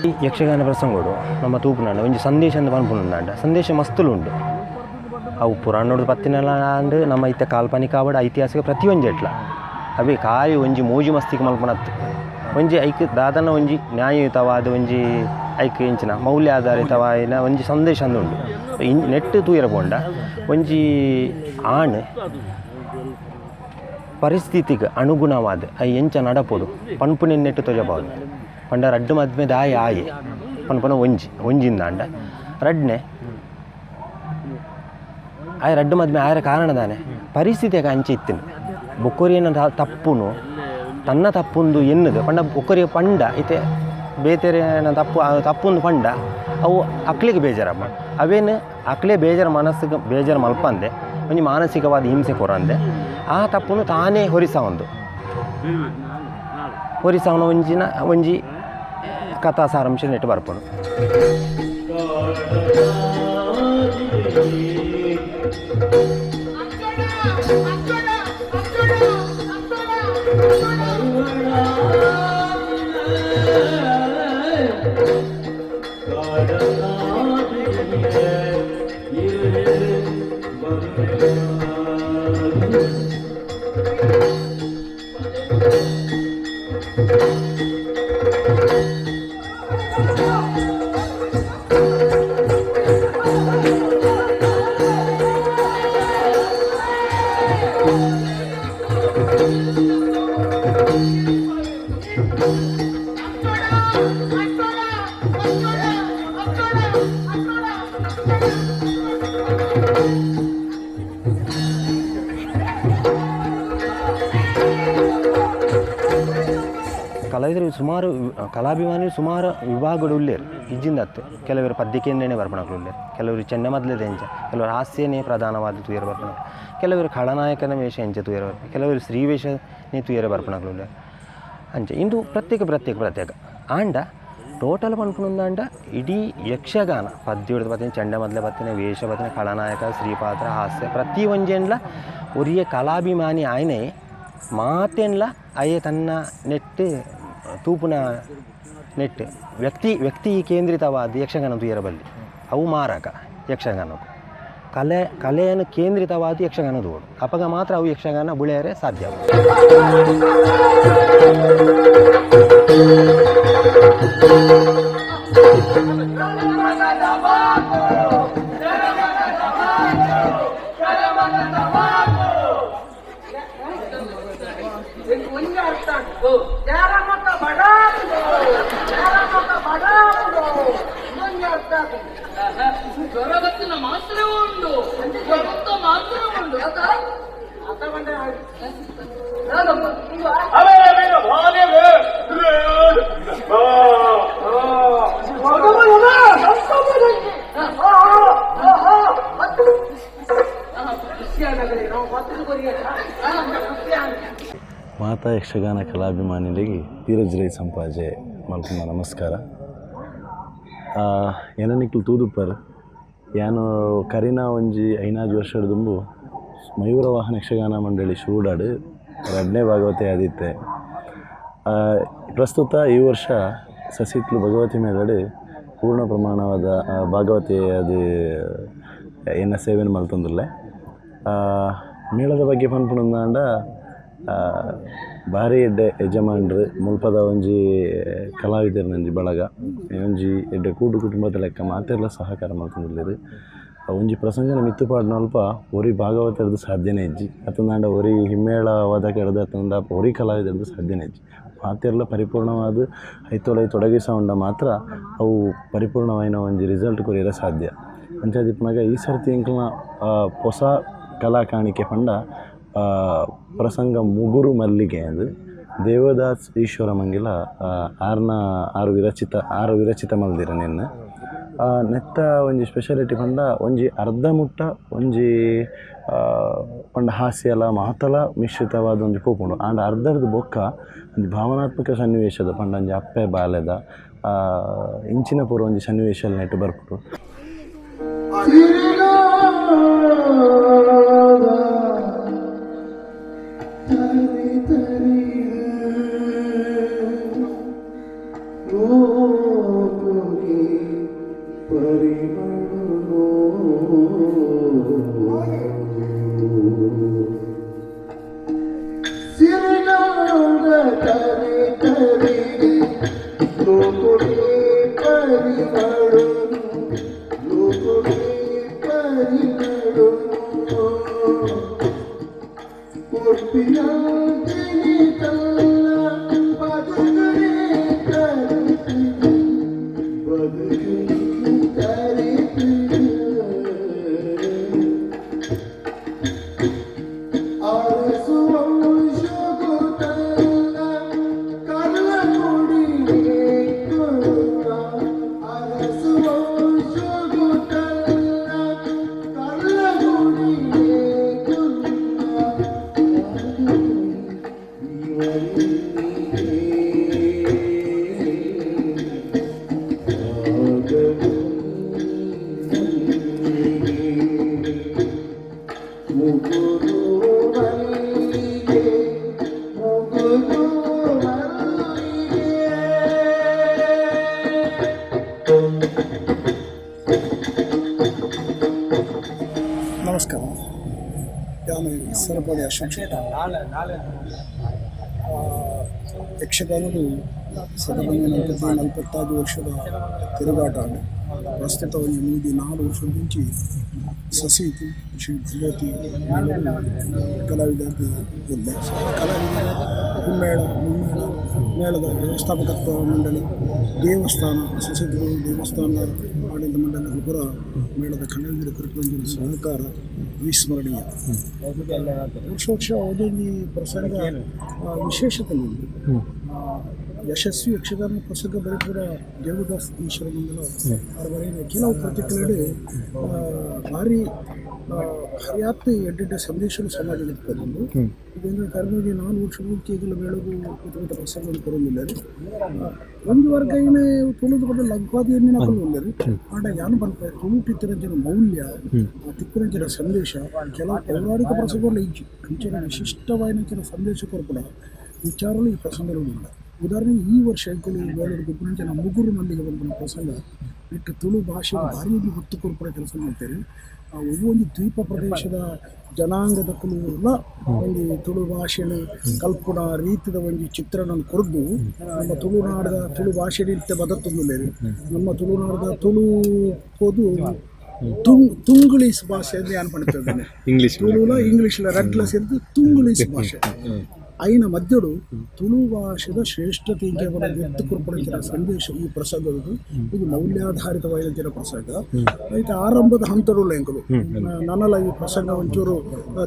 ಈ ಯಕ್ಷಗಾನ ಪ್ರಸಂಗೋಡು ನಮ್ಮ ತೂಪುನಾಂಡ ಒಂಜಿ ಸಂದೇಶ ಅಂದ್ ಪನ್ಪುನುಂದಾಂಡ ಸಂದೇಶ ಮಸ್ತುಲು ಉಂಡು. ಅವು ಪುರಾಣೋಡು ಪತ್ತಿನಲ ಅಂಡ್ ನಮ್ಮ ಇತ್ತೆ ಕಾಲ್ಪನಿಕ ಆವಡ್ ಐತಿಹಾಸಿಕ ಪ್ರತಿಯೊಂಜಿ ಎಟ್ಲ ಅವೇ ಕಾಯಿ ಒಂಜಿ ಮೋಜು ಮಸ್ತಿಗೆ ಮಲ್ಪುನತ್ತು ಒಂಜಿ ಐಕ್ ದಾದನ ಒಂಜಿ ನ್ಯಾಯಯುತವಾದ ಒಂಜಿ ಐಕ್ ಎಂಚಿನ ಮೌಲ್ಯ ಆಧಾರಿತವಾಯಿನ ಒಂಜಿ ಸಂದೇಶ ಅಂದ್ ಉಂಡು. ನೆಟ್ ತೂಯರ ಪೋಂಡ ಒಂಜಿ ಆಣ್ ಪರಿಸ್ಥಿತಿಗೆ ಅನುಗುಣವಾದ I ಎಂಚ ನಡಪೊಡು ಪನ್ಪುನೆನ್ ನೆಟ್ಟು ತೊಜಬಹುದು. ಪಂಡ ರಡ್ಡು ಮದ್ಮೆ ದಾಯ ಆಯೆ ಪನ್ಪುನ ಒಂಜಿ ಒಂಜಿಂದಾಂಡ ರಡ್ನೆ ಆಯ್ ರಡ್ಡು ಮದ್ಮೆ ಆಯರ ಕಾರಣ ದಾನೆ ಪರಿಸ್ಥಿತಿಯಾಗ ಅಂಚೆ ಇತ್ತಿನ ಬೊಕ್ಕೊರಿಯನ ತಪ್ಪುನು ತನ್ನ ತಪ್ಪುಂದು ಎನ್ನುದು ಪಂಡ ಬೊಕ್ಕೊರಿಯ ಪಂಡ ಇತ್ತೆ ಬೇತೆರೆನ ತಪ್ಪು ತಪ್ಪುಂದು ಪಂಡ ಅವು ಅಕ್ಲಿಗೆ ಬೇಜಾರಮ್ಮ. ಅವೇನು ಅಕ್ಲೇ ಬೇಜಾರು ಮನಸ್ಸಿಗೆ ಬೇಜಾರು ಮಲ್ಪಂದೆ ಒಂಜಿ ಮಾನಸಿಕವಾದ ಹಿಂಸೆ ಕೊರಂದೆ ಆ ತಪ್ಪುನು ತಾನೇ ಹೊರಿಸವೊಂದು ಹೊರಿಸವನ ಒಂಜಿನ ಒಂಜಿ ಕಥಾ ಸಾರಾಂಶ ನೆಟ್ಟು ಬರ್ಪುಂಡು. ಕಲಾವಿದರು ಸುಮಾರು ಕಲಾಭಿಮಾನಿ ಸುಮಾರು ವಿಭಾಗಗಳು ಉಲ್ಲೇರು ಇಜ್ಜಿಂದತ್ತು. ಕೆಲವರು ಪದ್ಯಕೇಂದ್ರನೇ ಬರ್ಪಣಕ್ಲು ಉಲ್ಲೇರು, ಕೆಲವರು ಚೆಂಡಮದ್ಲದ ಎಂಚ, ಕೆಲವರು ಹಾಸ್ಯನೇ ಪ್ರಧಾನವಾದ ತೂಯರ ಬರ್ಪಣಕ್ಲು, ಕೆಲವರು ಖಳನಾಯಕನ ವೇಷ ಎಂಚ ತೂಯರ ಬರ್ಪ, ಕೆಲವರು ಸ್ತ್ರೀವೇಷನೇ ತೂಯರ ಬರ್ಪಣಕ್ಲು ಉಲ್ಲೇರು ಅಂಚ. ಇಂದು ಪ್ರತ್ಯೇಕ ಪ್ರತ್ಯೇಕ ಪ್ರತ್ಯೇಕ ಆಂಡ ಟೋಟಲ್ ಪನ್ಪುನಂದಾಂಡ ಇಡೀ ಯಕ್ಷಗಾನ ಪದ್ಯೊಡ್ದು ಬತ್ತಿನ ಚೆಂಡಮದ್ಲೆ ಬತ್ತಿನ ವೇಷ ಬತ್ತಿನ ಖಳನಾಯಕ ಸ್ತ್ರೀಪಾತ್ರ ಹಾಸ್ಯ ಪ್ರತಿ ಒಂಜೆನ್ಲ ಒರಿಯ ಕಲಾಭಿಮಾನಿ ಆಯ್ನೆ ಮಾತೆನ್ಲ ಅಯ್ಯೆ ತನ್ನ ನೆಟ್ ತೂಪುನ ನೆಟ್ ವ್ಯಕ್ತಿ ವ್ಯಕ್ತಿ ಕೇಂದ್ರಿತವಾದ ಯಕ್ಷಗಾನ ತೂಯರ ಬಲ್ಲಿ ಅವು ಮಾರಕ ಯಕ್ಷಗಾನಕ್ಕೂ ಕಲೆ ಕಲೆಯನ್ನು ಕೇಂದ್ರಿತವಾದ ಯಕ್ಷಗಾನ ತೂವೊಡು ಅಪಗ ಮಾತ್ರ ಅವು ಯಕ್ಷಗಾನ ಬುಳೆಯರೆ ಸಾಧ್ಯ. ಜ್ವರಬತ್ತಿನ ಮಾತ್ರ ಉಂಡು, ಜ್ವರತ್ತ ಮಾತ್ರ ಉಂಡು. ಮಾತಾ ಯಕ್ಷಗಾನ ಕಲಾಭಿಮಾನಿಗಳಿಗೆ ಧೀರಜ್ ರೈ ಸಂಪಾಜೆ ಮಲ್ಪುನ ನಮಸ್ಕಾರ. ಎನನಿಕ್ಲು ತೂದುಪ್ಪರ್ ಯಾನು ಕರಿನ ಒಂಜಿ ಐನಾಜ್ ವರ್ಷದ ದುಂಬು ಮಯೂರ ವಾಹನ ಯಕ್ಷಗಾನ ಮಂಡಳಿ ಶೂಡಾಡು ರಡ್ನೇ ಭಾಗವತೆ ಆದಿತ್ತೆ. ಪ್ರಸ್ತುತ ಈ ವರ್ಷ ಸಸಿತ್ಲು ಭಗವತಿ ಮೇಳಡು ಪೂರ್ಣ ಪ್ರಮಾಣವಾದ ಭಾಗವತಿ ಅದು ಎನ್ನ ಸೇವೆನು ಮಲ್ತೊಂದುಲ್ಲೆ. ಮೇಳದ ಬಗ್ಗೆ ಪನ್ಪುನಂದಾಂಡ ಭಾರಿ ಎಡ್ಡೆ ಯಜಮಾನ್ರು ಮುಲ್ಪದ ಒಂಜಿ ಕಲಾವಿದೆರ್ನೊಂಜಿ ಬಳಗ ಒಂಜಿ ಎಡ್ಡೆ ಕೂಡು ಕುಟುಂಬದ ಲೆಕ್ಕ ಮಾತೆರ್ಲ ಸಹಕಾರ ಮಲ್ತೊಂದುಲ್ಲೆರ್. ಒಂಜಿ ಪ್ರಸಂಗನ ಮಿತ್ತ್ ಪಾಡ್ನಲ್ಪ ಒರಿ ಭಾಗವತರ್ದ್ ಸಾಧ್ಯನೇ ಇಜ್ಜಿ, ಅತ್ತಂದಾಂಡ ಒರಿ ಹಿಮ್ಮೇಳ ವಾದಕರ್ದ್ ಅತ್ತಂಡ ಒರಿ ಕಲಾವಿದರ್ದ್ ಸಾಧ್ಯನೇ ಇಜ್ಜಿ. ಮಾತೆರ್ಲ ಪರಿಪೂರ್ಣವಾದ ಐತೊಳೈ ತೊಡಗಿಸೌಂಡ ಮಾತ್ರ ಅವು ಪರಿಪೂರ್ಣವಾಯಿನ ಒಂಜಿ ರಿಸಲ್ಟ್ ಕೊರಿಯರೆ ಸಾಧ್ಯ. ಅಂಚಾದಿಪ್ಪುನಗ ಈ ಸರ್ತಿ ಎಂಕಲ್ನ ಪೊಸ ಕಲಾ ಕಾಣಿಕೆ ಪಂಡ ಪ್ರಸಂಗ ಮುಗುರು ಮಲ್ಲಿಗೆ ಅಂದ್ ದೇವದಾಸ್ ಈಶ್ವರ ಮಂಗಿಲ ಆರ್ನ ಆರು ವಿರಚಿತ ಮಲ್ದಿರ ನೆನ್ನೆ. ನೆತ್ತ ಒಂಜಿ ಸ್ಪೆಷಾಲಿಟಿ ಪಂಡ ಒಂಜಿ ಅರ್ಧ ಮುಟ್ಟ ಒಂಜಿ ಪಂಡ ಹಾಸ್ಯಲ ಮಾತಲ ಮಿಶ್ರಿತವಾದ ಒಂಜಿ ಪೋಪುಂಡು. ಆಂಡ ಅರ್ಧರ್ದು ಬೊಕ್ಕ ಒಂಜಿ ಭಾವನಾತ್ಮಕ ಸನ್ನಿವೇಶದ ಪಂಡ ಒಂಜಿ ಅಪ್ಪೆ ಬಾಲೆದ ಇಂಚಿನ ಪೂರ ಒಂಜಿ ಸನ್ನಿವೇಶ ನೆಟ್ ಬರ್ಪುಂಡು. ನಮಸ್ಕಾರ, ನಾನು ಸರಪಾಡಿ ಅಶೋಕ್ ಶೆಟ್ಟಿ. ಯಕ್ಷಗಾನವು ಸದಬಂಗ 45 ವರ್ಷದ ತಿರುಗಾಟ. ಪ್ರಸ್ತುತ ಒಂದು 4 ವರ್ಷದ ಮುಂಚೆ ಸಸಿತು ಶ್ರೀ ಭಗವತಿ ಕಲಾವಿದ ಕಲಾವಿದರ ಹಿಮ್ಮೇಳ ಮುಮ್ಮೇಳ ಮೇಳದ ವ್ಯವಸ್ಥಾಪಕತ್ವ ಮಂಡಳಿ, ದೇವಸ್ಥಾನ ಸಸಿತು ದೇವಸ್ಥಾನ ಆಡಳಿತ ಮಂಡಳಿ ಪುರ ಮೇಳದ ಕಲಾವಿದರ ಕುರಿತು ಒಂದು ಸಹಕಾರ ವಿಸ್ಮರಣೀಯ. ವರ್ಷ ವರ್ಷ ಒಂದೊಂದು ಪ್ರಸಂಗ ವಿಶೇಷತೆ ಉಂಟು. ಯಶಸ್ವಿ ಯಕ್ಷಗಾನ ಪ್ರಸಂಗ ಬರೆಪುರ ದೇವದಾಸ್ ಈಶ್ವರ ಮಂಡಲ ಅವರ ಕೆಲವು ಕೃತಿಗಳಲ್ಲಿ ಭಾರಿ ಹರಿಯಾತ್ ಎಡ್ಡೆಡ್ಡ ಸಂದೇಶಗಳು ಸಮಾಜಕ್ಕೆ ಬಂದು ಇದನ್ನು ಕರ್ನಾಟಕ 4 ವರ್ಷ ಮುಂಚೆ ಈಗಲೂ ಮೇಳಗೂ ಮತ್ತು ಪ್ರಸಂಗವನ್ನು ಕೊರೊಂದಿಲ್ಲ. ಒಂದು ವರ್ಗ ಏನೇ ತುಳುದು ಬಡ ಲಘ್ವಾದಿ ಎಣ್ಣಿನ ಉಳ್ಳರು. ಆಂಡ ಯಾನು ಪನ್ಪೆ ತುಳು ತಿತ್ತಿರಂಚಿನ ಮೌಲ್ಯ, ತಿಕ್ಕುರಂಚಿನ ಸಂದೇಶ ಕೆಲವು ಪೌರಾಣಿಕ ಪ್ರಸಂಗಗಳು ಇಜ್ಜಿ ಅಂಚಿನ ವಿಶಿಷ್ಟವಾಯಿನ ಸಂದೇಶ ಕೊರಪುನ ವಿಚಾರಗಳು ಈ ಪ್ರಸಂಗಗಳು ಉಲ್ಲ. ಉದಾಹರಣೆಗೆ ಈ ವರ್ಷ ಎಂಕುಲು ಮೇಳದ ಗೊಬ್ಬರಂಚಿನ ಮುಗುರು ಮಲ್ಲಿಗೆ ಬಂದ ಪ್ರಸಂಗ ಇಟ್ಟು ತುಳು ಭಾಷೆಗೆ ಭಾರಿ ಒತ್ತು ಕೊರಪುನ ಕೆಲಸ ಮಾಡ್ತೇವೆ. ಆ ಒಂದೊಂದು ದ್ವೀಪ ಪ್ರದೇಶದ ಜನಾಂಗದ ಕುಲುಲ ಒಂದು ತುಳು ಭಾಷೆನ ಕಲ್ಪುನ ರೀತಿದ ಒಂದು ಚಿತ್ರಣ ಕೊರದು ನಮ್ಮ ತುಳುನಾಡದ ತುಳು ಭಾಷೆ ಬದತ್ತೊಂದುಲ್ಲೇರು. ನಮ್ಮ ತುಳುನಾಡದ ತುಳು ಪೋದು ತುಂಗುಳೀಸ್ ಭಾಷೆ ಅಂತ ಏನು ಪಣ್ತೇನೆ, ಇಂಗ್ಲೀಷ್ ತುಳುಲ ಇಂಗ್ಲೀಷ್ಲ ರಡ್ಲ ಸೇರಿದು ತುಂಗುಳೀಸ್ ಭಾಷೆ. ಐನ ಮಧ್ಯಡು ತುಳು ಭಾಷೆದ ಶ್ರೇಷ್ಠತೆ ಎತ್ತು ಕೊರ್ಪುನಂಚಿನ ಸಂದೇಶ ಈ ಪ್ರಸಂಗದ್ದು. ಇದು ಮೌಲ್ಯಾಧಾರಿತವಾದಂಚಿನ ಪ್ರಸಂಗ. ಐತ ಆರಂಭದ ಹಂತಡುಲ್ಲ ಎಂಕುಲು ನನಲ ಈ ಪ್ರಸಂಗ ಒಂಚೂರು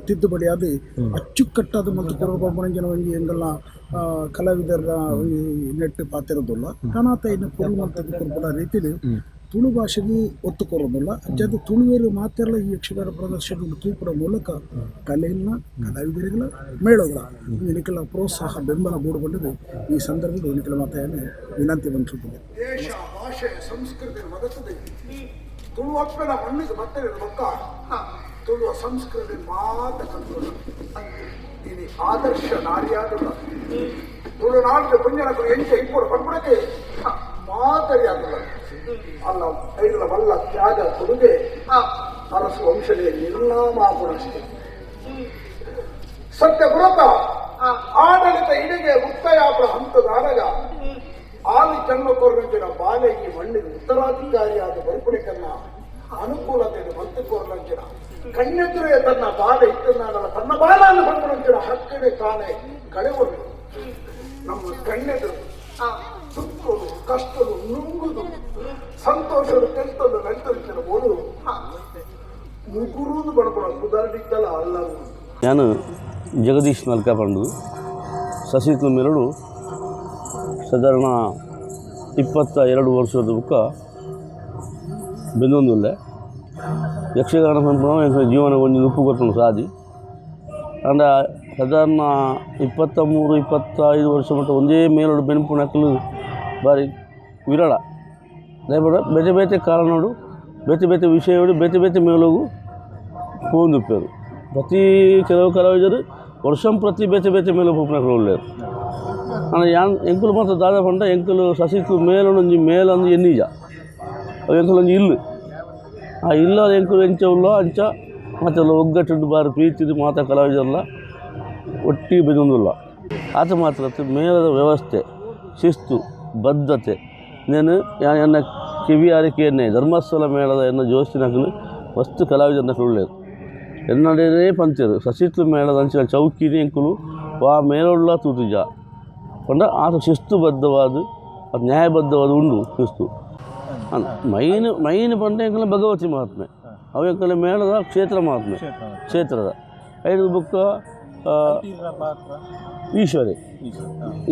ತಿದ್ದುಪಡಿ ಅದು ಅಚ್ಚುಕಟ್ಟಾದ ಮತ್ತು ಕೊರಪುನಂಚಿನ ಒಂಜಿ ಎಂಗಲ್ನ ಕಲಾವಿದರ ಒಂಜಿ ನೆಟ್ಟು ಪಾತಿರೋದಿಲ್ಲ ಕನಾತ ಇನ್ನು ಪುರುಮಂತದ್ದು ಕೊರ್ಪುನ ರೀತಿಲಿ ತುಳು ಭಾಷೆಗೆ ಒತ್ತು ಕೊರೋದಿಲ್ಲ. ಅಂಚಾದ ತುಳುವೇರು ಮಾತೆಲ್ಲ ಈ ಯಕ್ಷಗಾನ ಪ್ರದರ್ಶನ ತೂಪುರ ಮೂಲಕ ಕಲೆಯನ್ನ, ಕಲಾವಿದರಿಗಳ, ಮೇಳಗಳ ನಿಖಲ ಪ್ರೋತ್ಸಾಹ ಬೆಂಬಲ ಬೋಡುಗೊಂಡಿದ್ದು ಈ ಸಂದರ್ಭದಲ್ಲಿ ನಿಖಲ ಮಾತೆಯನ್ನು ವಿನಂತಿ ಬಂದಿರುತ್ತದೆ. ದೇಶ, ಭಾಷೆ, ಸಂಸ್ಕೃತಿ ಮದತದೆ ತುಳುವಪ್ಪನ ಮಣ್ಣಿಗೆ ಮತ್ತೆ ಬೊಕ್ಕ ತುಳುವ ಸಂಸ್ಕೃತಿ ಮಾತ ಕಲ್ತುಳ್ಳ ಇನಿ ಆದರ್ಶ ನಾರಿಯಾದುಳ್ಳ ತುಳುನಾಡಿನ ಪುಣ್ಯನಕರು ಎಂಚ ಇಪ್ಪಡು ಪನ್ಪುಣಕ್ಕೆ ಮಾದರಿಯಾದುಳ್ಳ ಅಲ್ಲ ಐದಲ ವಲ್ಲ ತ್ಯಾಗ ಕೊಡುಗೆ ಅರಸು ವಂಶದೇ ನಿರ್ನಾಮಾಪುಣಷ್ಟೇ ಸತ್ಯ ಪುರತ ಆಡಳಿತ ಇಡಿಗೆ ಮುಕ್ತಯಾಪುರ ಹಂತದಾನಗ ಆಲಿ ಜನ್ಮ ಕೊರಲಂಚಿನ ಬಾಲೆ ಈ ಮಣ್ಣಿಗೆ ಉತ್ತರಾಧಿಕಾರಿಯಾದ ಬರುಪುಣಿಕನ್ನ ಅನುಕೂಲತೆಯನ್ನು ಬಂತು ಕೋರ್ಲಂಚಿನ ಕಣ್ಣೆದುರೇ ತನ್ನ ಬಾಲೆ ಇಟ್ಟನಾಗಲ್ಲ ತನ್ನ ಬಾಲನ್ನು ಬಂಪುಣಂಚಿನ ಹಕ್ಕನೆ ತಾನೇ ಕಳೆವರು ನಮ್ಮ ಕಣ್ಣೆದುರು ದುಃಖರು ಕಷ್ಟರು ನುಂಗುದು ಸಂತೋಷರು ತೆಲ್ತಲು ನಲ್ತಲು ಬೋಲು ಮುಗುರುದು ಬಡಪಣ ಕುದಾರಿತ್ತಲ್ಲ ಅಲ್ಲ. ನಾನು ಜಗದೀಶ್ ನಲ್ಕ ಪಂಡು ಸಸಿತು ಮೆರಡು ಸಾಧಾರಣ 22 ವರ್ಷದ ಬುಕ್ಕ ಬೆಂದೊಂದುಲ್ಲೆ. ಯಕ್ಷಗಾನ ಪನ್ಪುನವು ಎಂಕ್ಲೆ ಜೀವನ ಒಂಜಿ ನುಪ್ಪು ಕೊರ್ಪುಂಡು ಸಾದಿ. ಆಂಡ ಸಾಧಾರಣ 23 25 ವರ್ಷ ಮಟ್ಟ ಒಂಜೇ ಮೇಲೊಡು ಬೆನ್ಪುನಕುಲು ಬಾರಿ ವಿರಳ. ದಾಯೆ ಪಂಡ ಬೇತೆ ಬೇತೆ ಕಾರಣೊಡು, ಬೇತೆ ಬೇತೆ ವಿಷಯಡು, ಬೇತೆ ಬೇತೆ ಮೇಲೊಗು ಪೋವೊಂದುಪ್ಪೆರ್. ಪ್ರತಿ ಕೆಲವು ಕಲಾವಿದರು ವರ್ಷಂ ಪ್ರತಿ ಬೇತೆ ಬೇತೆ ಮೇಲ ಪೋಪುನಕುಲು ಉಲ್ಲೆರ್. ಆಂಡ ಯಾನ್ ಎಂಕುಲು ಮಾತ ದಾದ ಪಂಡ, ಎಂಕುಲು ಸಸಿಕು ಮೇಲೊಂಜಿ ಮೇಲೊಂದು ಎನ್ನಿಜ, ಅವು ಎಂಕುಲೊಂಜಿ ಇಲ್ಲು. ಆ ಇಲ್ಲದ ಎಂಕುಲು ಎಂಚ ಉಲ್ಲೋ ಅಂಚ ಮಾತೆಲ್ಲ ಒಗ್ಗಟ್ಟುಡು ಬಾರಿ ಪ್ರೀತಿಡ್ ಮಾತ ಕಲಾವಿದರ್ಲ ಒಟ್ಟಿಗೆ ಬೆನೊಂದುಲ್ಲ. ಆತ ಮಾತ್ರ ಅತ್ತ್, ಮೇಳದ ವ್ಯವಸ್ಥೆ, ಶಿಸ್ತು, ಬದ್ಧತೆ ನೆನ್ ಯಾನ್ ಎನ್ನ ಕಿವಿಯಾರೆ ಕೇನ್ನೆ. ಧರ್ಮಸ್ಥಳ ಮೇಳದ ಎನ್ನ ಜೋಸ್ತಿನಕುಲು ಮಸ್ತ್ ಕಲಾವಿದರ್ನಕುಲು ಉಲ್ಲೆರ್. ಎನ್ನಡೇನೇ ಪಂತೆರ್, ಸಸಿತ್ಲು ಮೇಳದ ಅಂಚಿನ ಚೌಕಿನೇ ಎಂಕುಲು ವಾ ಮೇಳೊಡ್ಲ ತೂತುಜ ಪಂಡ ಆತ್ ಶಿಸ್ತುಬದ್ಧವಾದ, ಅದು ನ್ಯಾಯಬದ್ಧವಾದ ಉಂಡು ಶಿಸ್ತು. ಮೈನ್ ಮೈನ್ ಪಂಡ ಎಂಕಲ್ನ ಭಗವತಿ ಮಹಾತ್ಮೆ. ಅವು ಎಂಕಲ್ನ ಮೇಳದ ಕ್ಷೇತ್ರ ಮಹಾತ್ಮೆ, ಕ್ಷೇತ್ರದ. ಐದು ಬೊಕ್ಕ ಈಶ್ವರೆ,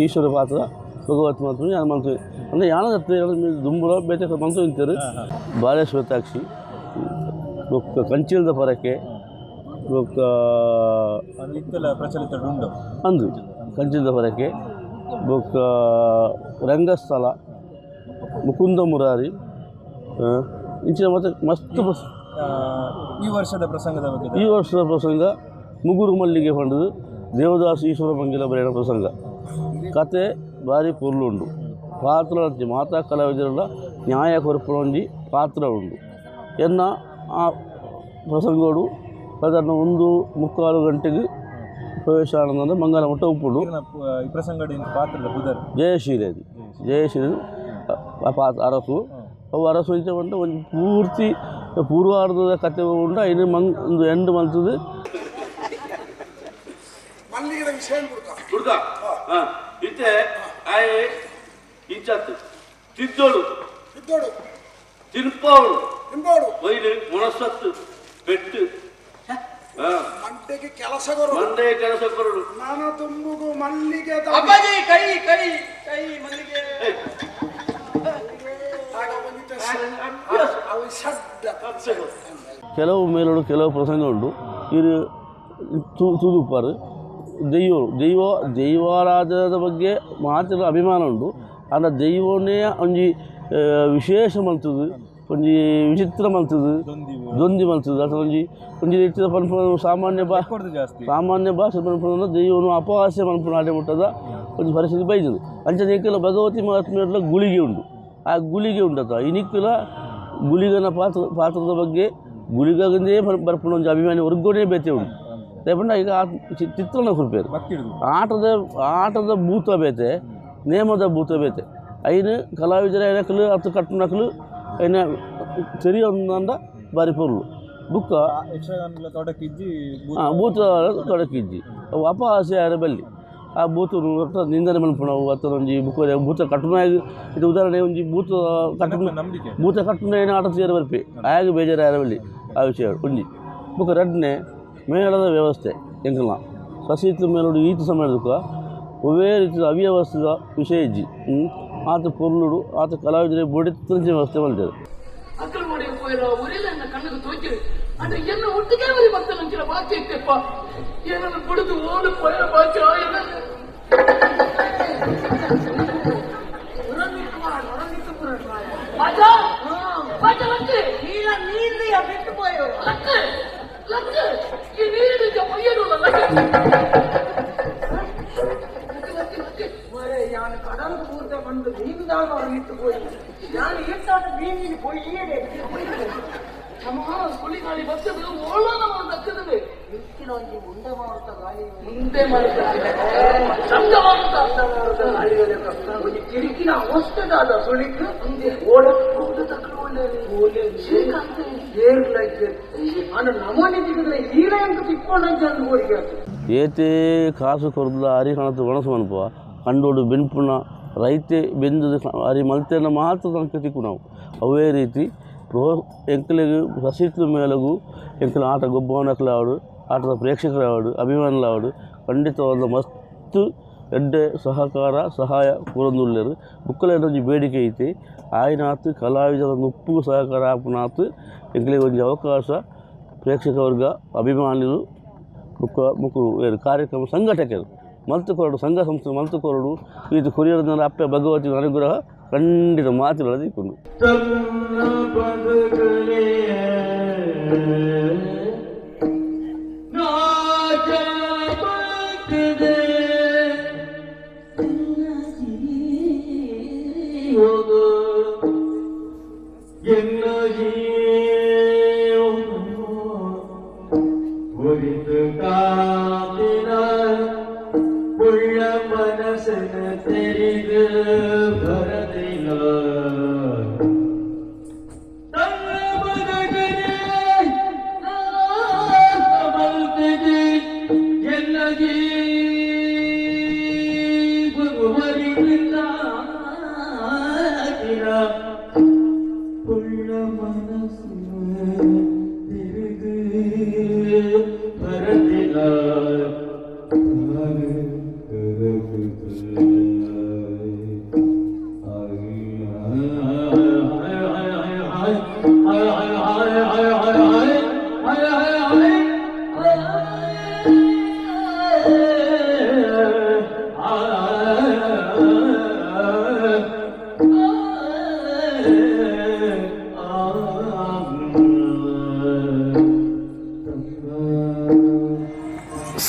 ಈಶ್ವರ ಪಾತ್ರ ಭಗವತ್ ಮಹಾತ್ಮೆ. ಯಾನ್ ಮಲ್ತು ಅಂದ್ರೆ ಯಾನದತ್ತು ದುಂಬುಲ ಬೇತೆ ಮಲ್ತು ಇಂತೆರ್. ಬಾಲೇಶ್ವತಾಕ್ಷಿ, ಬೊಕ್ಕ ಕಂಚಿಲ್ದ ಪರಕೆ, ಬೊಕ್ಕ ಪ್ರಚಲಿತ ಉಂಡು. ಅಂದು ಕಂಚಿಲ್ದ ಪರಕೆ, ಬೊಕ್ಕ ರಂಗಸ್ಥಳ, ಮುಕುಂದ ಮುರಾರಿ, ಇಂಚಿನ ಮತ್ತೆ ಮಸ್ತ್ ಬಸ್. ಈ ವರ್ಷದ ಪ್ರಸಂಗದ ಬಗ್ಗೆ? ಈ ವರ್ಷದ ಪ್ರಸಂಗ ಮುಗುರು ಮಲ್ಲಿಗೆ ಪಂಡುದು ದೇವದಾಸ್ ಈಶ್ವರ ಮಂಗಿಲ ಬರೆಯಣ ಪ್ರಸಂಗ. ಕತೆ ಭಾರಿ ಪೊರ್ಲು ಉಂಡು. ಪಾತ್ರ ಮಾತಾ ಕಲಾವಿದರೆಲ್ಲ ನ್ಯಾಯ ಕೊರ್ಪುನ ಒಂಜಿ ಪಾತ್ರ ಉಂಡು. ಎನ್ನ ಆ ಪ್ರಸಂಗೋಡು ಸಾಧಾರಣ 1.75 ಗಂಟೆಗೆ ಪ್ರವೇಶ ಆನಂದ ಮಂಗಲ ಮಟ್ಟ ಉಪ್ಪುಂಡು. ಈ ಪ್ರಸಂಗದ ಪಾತ್ರದ ಪುದರ್? ಜಯಶೀಲ, ಜಯಶೀಲ ಆ ಪಾತ್ರ. ಅರಸು ಅವು. ಅರಸು ಇಂಚ ಪಂಡ ಒಂಜಿ ಪೂರ್ತಿ ಪೂರ್ವಾರ್ಧದ ಕತೆ ಉಂಡು. ಐನು ಮಂಗ್ ಒಂದು ಎಂಡ್ ಮಲ್ತುದು. ಮಲ್ಲಿಗೆದ ವಿಷಯ ಹುಡುಕ. ಹುಡುಗ ಇತ್ತೆ ಆಯೆ ಇಂಚತ್ತು ತಿದ್ದೋಡು. ಇದ್ದೋಡು. ತಿನ್ಪಾವಡು. ತಿಂಬೋಡು. ಒಯ್ದು ಮೊಣಸತ್ತು ಪೆಟ್ಟು. ಮಂಡೆಗೆ ಕೆಲಸ ಕೊರು. ಮಂಡೆ ಕೆಲಸ ಕೊರಡು. ನಾನ ತುಂಬುಗು ಮಲ್ಲಿಗೆ. ಅಪ್ಪಾಜಿ, ಕೈ ಕೈ ಕೈ ಮಲ್ಲಿಗೆ. ಅವು ಸಡ್ಡ. ಕೆಲವು ಮೇಲೋಡು ಕೆಲವು ಪ್ರಸಂಗ ಉಂಡು. ಇದು ತೂದುಪ್ಪಾರು ದೈವ ದೈವ ದೈವಾರಾಧನದ ಬಗ್ಗೆ ಮಾತ್ರ ಅಭಿಮಾನ ಉಂಡು. ಆಂಡ ದೈವನೇ ಒಂಜಿ ವಿಶೇಷ ಮಲ್ತುದು, ಒಂಜಿ ವಿಚಿತ್ರ ಮಲ್ತುದು, ದೊಂದಿ ಮಲ್ತುದು, ಅಥವಾ ಒಂಜಿ ಒಂಜಿ ರೀತಿಯ ಪನ್ಪುನ ಸಾಮಾನ್ಯ ಬಾ ಜಾಸ್ತಿ. ಸಾಮಾನ್ಯ ಭಾಷೆ ಪನ್ಪುನ ದೈವನು ಅಪಹಾಸ್ಯ ಮನ್ಪುನ ಆಡೆ ಮುಟ್ಟದ ಒಂಜಿ ಪರಿಸ್ಥಿತಿ ಬೈದದು. ಅಂಚನೆ ಎಂಕಲ ಭಗವತಿ ಮಹಾತ್ಮೆಯರ್ಲ ಗುಳಿಗೆ ಉಂಡು. ಆ ಗುಳಿಗೆ ಉಂಡತ ಇನಿಕ್ಕುಲ ಗುಳಿಗನ ಪಾತ್ರದ ಬಗ್ಗೆ ಗುಳಿಗಂದೇ ಬರ್ಪುನ ಒಂಜಿ ಅಭಿಮಾನಿ ವರ್ಗೋನೇ ಬೇತೆ ಉಂಡು. ದಾಯೆ ಈಗ ಆ ಚಿತ್ರಣ ಕೊರ್ಪೇರು ಆಟದ ಆಟದ ಭೂತ ಬೇತೆ, ನೇಮದ ಭೂತ ಬೇತೆ. ಐನು ಕಲಾವಿದರ ಏನಕಲು ಅತ್ತು ಕಟ್ಟುನಕಲು ಐನ ತೆರಿಯೊಂದಂಡ ಬಾರಿ ಪೊರ್ಲು. ಬುಕ್ಕ ಯಕ್ಷಗಾನದ ತೊಡಕಿಜ್ಜಿ. ಹಾಂ, ಭೂತ ತೊಡಕಿಜ್ಜಿ. ಅವು ಅಪಹಾಸ್ಯ ಆಯೆರೆ ಬಲ್ಲಿ. ಆ ಭೂತ ನಿಂದನೆ ಮನ್ಪುನವು ಅತ್ತ ಒಂಜಿ ಬುಕ್ಕ ಭೂತ ಕಟ್ಟುನಾಗ ಇದು ಉದಾಹರಣೆ ಒಂಜಿ ಭೂತ ಕಟ್ಟುನ ನಂಬಿಕೆ. ಭೂತ ಕಟ್ಟುನ ಆಟ ಸೇರ ಬರ್ಪೆ ಆಯಾಗ ಬೇಜಾರು ಆಯೆರೆ ಬಲ್ಲಿ ಆ ವಿಷಯ ಒಂಜಿ. ಬುಕ್ಕ ರಡ್ಡನೆ ಮೇಳದ ವ್ಯವಸ್ಥೆ. ಎಂಕಲ್ನ ಸಸಿತು ಮೇಳಡು ಈತ ಸಮಯದಕ್ಕ ಒವ್ವೇ ರೀತಿಯ ಅವ್ಯವಸ್ಥೆದ ವಿಷಯ ಇಜ್ಜಿ. ಆತ ಪೊರ್ಲುಡು ಆತ ಕಲಾವಿದರಿಗೆ ಬೊಡಿತ್ತಂಚ ವ್ಯವಸ್ಥೆ ಮಲ್ತೆರ್. ಪೋಯಿರ ಒರಿಲ ಕಣ್ಣುಗೆ ತೋಚಿ ಅಂದ್ರೆ ಎನ್ನ ಒಟ್ಟಿಗೆ ಅವರಿ ಭಕ್ತ ನಂಚಿನ ಬಾಚೆ ಇತ್ತೆಪ್ಪ ಏನನ್ನು ಬಿಡುದು ಓಡು ಪೋಯಿರ ಬಾಚೆ ಏನನ್ನು ಬಾಚಾ ಬಾಚಾ ಲಕ್ಕು ನೀಲ ನೀಂದಿಯ ಬಿಟ್ಟು ಪೋಯೋ ಲಕ್ಕು ಲಕ್ಕು ಈ ನೀರಿನ ಪಯ್ಯಡುಲ್ಲ ಲಕ್ಕು ಲಕ್ಕು ಲಕ್ಕು ಲಕ್ಕು ಮರೆ ಯಾನು ಕಡಲ್ ಪೂರ್ತ ಬಂದು ನೀಂದಾಗ ಹೊರಗಿಟ್ಟು ಪೋಯಿ ನಾನು ಏಟಾಟ ಬೀನಿಗೆ ಪೊಯ್ಯೇಡೆ ನಮ್ಮ ಸುಳಿಗಾಳಿ ಬರ್ತದೆ ಓಳನ ದಕ್ಕದೆ ಇಕ್ಕಿನೊಂಜಿ ಉಂಡೆ ಮಾರುತ್ತ ಗಾಳಿ ಮುಂದೆ ಮಾಡುತ್ತಾರೆ ಚಂದ ಮಾಡುತ್ತ ಉಂಡೆ ಮಾರುತ್ತ ಗಾಳಿ ಒಂಜಿ ಕಿರಿಕಿನ ಅವಸ್ಥೆದಾದ ಸುಳಿಕ್ ಓಡ ಓಡ ತಕ್ಕಲು ಒಳ್ಳೆ ಶ್ರೀಕಾಂತ್ ಏರ್ಲೈಕ್ ಅನ್ನ ನಮೋನಿ ತಿಕ್ಕಿದ್ರೆ ಈರ ಎಂತ ತಿಕ್ಕೊಂಡಂಚ ಅಂದು ಕೋರಿಕೆ ಆತು. ಏತೇ ಕಾಸು ಕೊರ್ದ ಅರಿ ಕಣತು ಒಣಸು ಮನ್ಪುವ ಕಂಡೋಡು ಬೆನ್ಪುನ ರೈತೆ ಬೆಂದದ ಅರಿ ಮಲ್ತೆನ ಮಾತ್ರ ತನಕ ತಿಕ್ಕು ನಾವು. ಅವೇ ರೀತಿ ಪ್ರೋ ಎಂಕ್ಲೆಗ್ ಸಸಿತ್ಲು ಮೇಲಗು ಎಂಕ್ಲ ಆಟ ಗೊಬ್ಬವನಕ್ಲಾವಡು, ಆಟದ ಪ್ರೇಕ್ಷಕರಾವಡು, ಅಭಿಮಾನಿಲಾವಡು ಖಂಡಿತವಾದ ಮಸ್ತ್ ಎಡ್ಡೆ ಸಹಕಾರ ಸಹಾಯ ಕೊರೊಂದುಲ್ಲೆರ್. ಬುಕ್ಕಲೆನ ಒಂಜಿ ಬೇಡಿಕೆ ಐತೆ ಆಯ್ನಾತ್ ಕಲಾವಿದರ ನುಪ್ಪು ಸಹಕಾರ ಆಪುನಾತ್ ಎಂಕ್ಲೆಗ್ ಒಂಜಿ ಅವಕಾಶ ಪ್ರೇಕ್ಷಕ ವರ್ಗ ಅಭಿಮಾನಿಲು ಬುಕ್ಕ ಮುಕುಲು ಏರ್ ಕಾರ್ಯಕ್ರಮ ಸಂಘಟಕರು ಮಲ್ತು ಕೊರಡು ಸಂಘ ಸಂಸ್ಥೆ ಮಲ್ತು ಕೊರಡು ಇದು ಕೊರಿಯರ್ನ ಅಪ್ಪೆ ಭಗವತಿನ ಅನುಗ್ರಹ ಖಂಡಿತ ಮಾತುಗಳ ದಿಕ್ಕುಂಡು. ತನ್ನ ಬದುಕಲೇ ನಾಚ ಎನ್ನ ಜೀವ ಉರಿದು ಕಾತಿನ ಉಳ್ಳ ಮನಸ್ಸನ ತೆರೆದು ಬರದಿಲ್ಲ ತನ್ನ ಬದುಕನೆ ಬಲ್ತಿದೆ ಎಲ್ಲ ಜೀವ ಉರಿದು ಕಾತಿನ ಉಳ್ಳ ಮನಸ್ಸು ತಿರುಗು ಬರದಿಲ್ಲ.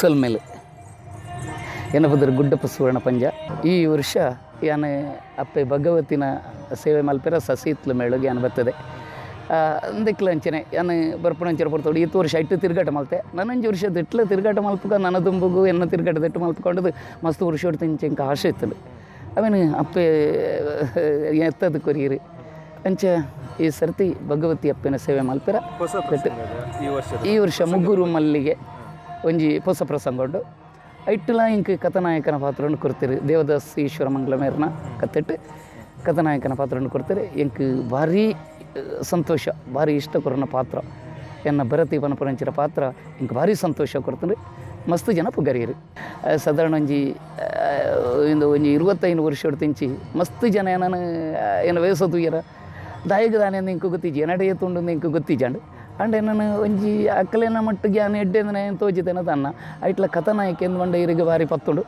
ಸೊಲ್ಮೆಲೆ ಎನ್ನ ಗುಡ್ಡಪ್ಪ ಸುವರ್ಣ ಪಂಜ. ಈ ವರ್ಷ ಯಾನ್ ಅಪ್ಪೆ ಭಗವತಿನ ಸೇವೆ ಮಲ್ಪೆರ ಸಸಿತ್ಲು ಮೇಳಗೆ ಯಾನ್ ಬರ್ತದೆ ಅಂದಕ್ಲ ಅಂಚನೆ ಯಾನ್ ಬರ್ಪುಣಂಚರ ಪೊರ್ತುಡು ಈತ್ ವರ್ಷ ಇಟ್ಟು ತಿರುಗಾಟ ಮಲ್ತೆ ನನಂಜಿ ವರ್ಷ ದಿಟ್ಲ ತಿರುಗಾಟ ಮಲ್ಪುಗ ನನ್ನ ದುಂಬುಗು ಎನ್ನ ತಿರುಗಾಟ ದಿಟ್ಟು ಮಲ್ಪುಕೊಂಡದು ಮಸ್ತ್ ವರ್ಷ ತಿಂಚೆ ಇಂಕ ಆಶೆ ಇತ್ತದು ಅವೇನು ಅಪ್ಪೆ ಎತ್ತದು ಕೊರಿಯರಿ ಅಂಚ ಈ ಸರ್ತಿ ಭಗವತಿ ಅಪ್ಪನ ಸೇವೆ ಮಲ್ಪೆರ. ಹೊಸ ಪ್ರಸಂಗದ ಈ ವರ್ಷದ ಈ ವರ್ಷ ಮುಗ್ಗುರು ಮಲ್ಲಿಗೆ ಒಂಜಿ ಹೊಸ ಪ್ರಸಂಗ ಉಂಡು. ಐಟ್ಟುಲ ಇಂಕ್ ಕಥಾನಾಯಕನ ಪಾತ್ರವನ್ನು ಕೊಡ್ತೀರಿ ದೇವದಾಸ್ ಈಶ್ವರ ಮಂಗಲ ಮೇರ್ನ ಕತ್ತಿಟ್ಟು ಕಥಾನಾಯಕನ ಪಾತ್ರವನ್ನು ಕೊಡ್ತೀರಿ. ಎಂಕ್ ಭಾರಿ ಸಂತೋಷ, ಭಾರಿ ಇಷ್ಟ ಕೊರನ ಪಾತ್ರ ಎನ್ನ ಭರತಿ ಪನಪುರಂಚಿನ ಪಾತ್ರ ಇಂಕ್ ಭಾರಿ ಸಂತೋಷ ಕೊಡ್ತೀನಿ. ಮಸ್ತ್ ಜನ ಪುಗರಿಯರು ಸಾಧಾರಣ ಒಂಜಿ ಇಂದು ಒಂಜಿ 25 ವರ್ಷ ತಿಂಚಿ ಮಸ್ತ್ ಜನ ನಾನು ಏನು ವೇಸ ತೂಯರ ದಾಯಿಗ ದಾನೆ ಇಂಕು ಗೊತ್ತಿಜ್ಜಿ ಎನಡೆ ತುಂಡು ಇಂಕು ಗೊತ್ತಿಜ್ಜಾಂಡ್ ಅಂಡ್ ನಾನು ಒಂಜಿ ಅಕ್ಕಲೇನ ಮಟ್ಟಿಗೆ ಯಾನ್ ಎಡ್ಡೆ ಏನು ತೋಜಿತೇನ ತನ್ನ ಐಟ್ಲ ಕಥಾನಾಯಕ ಎಂದು ಮಂಡ ಇರಿಗೆ ಭಾರಿ ಪತ್ತುಂಡು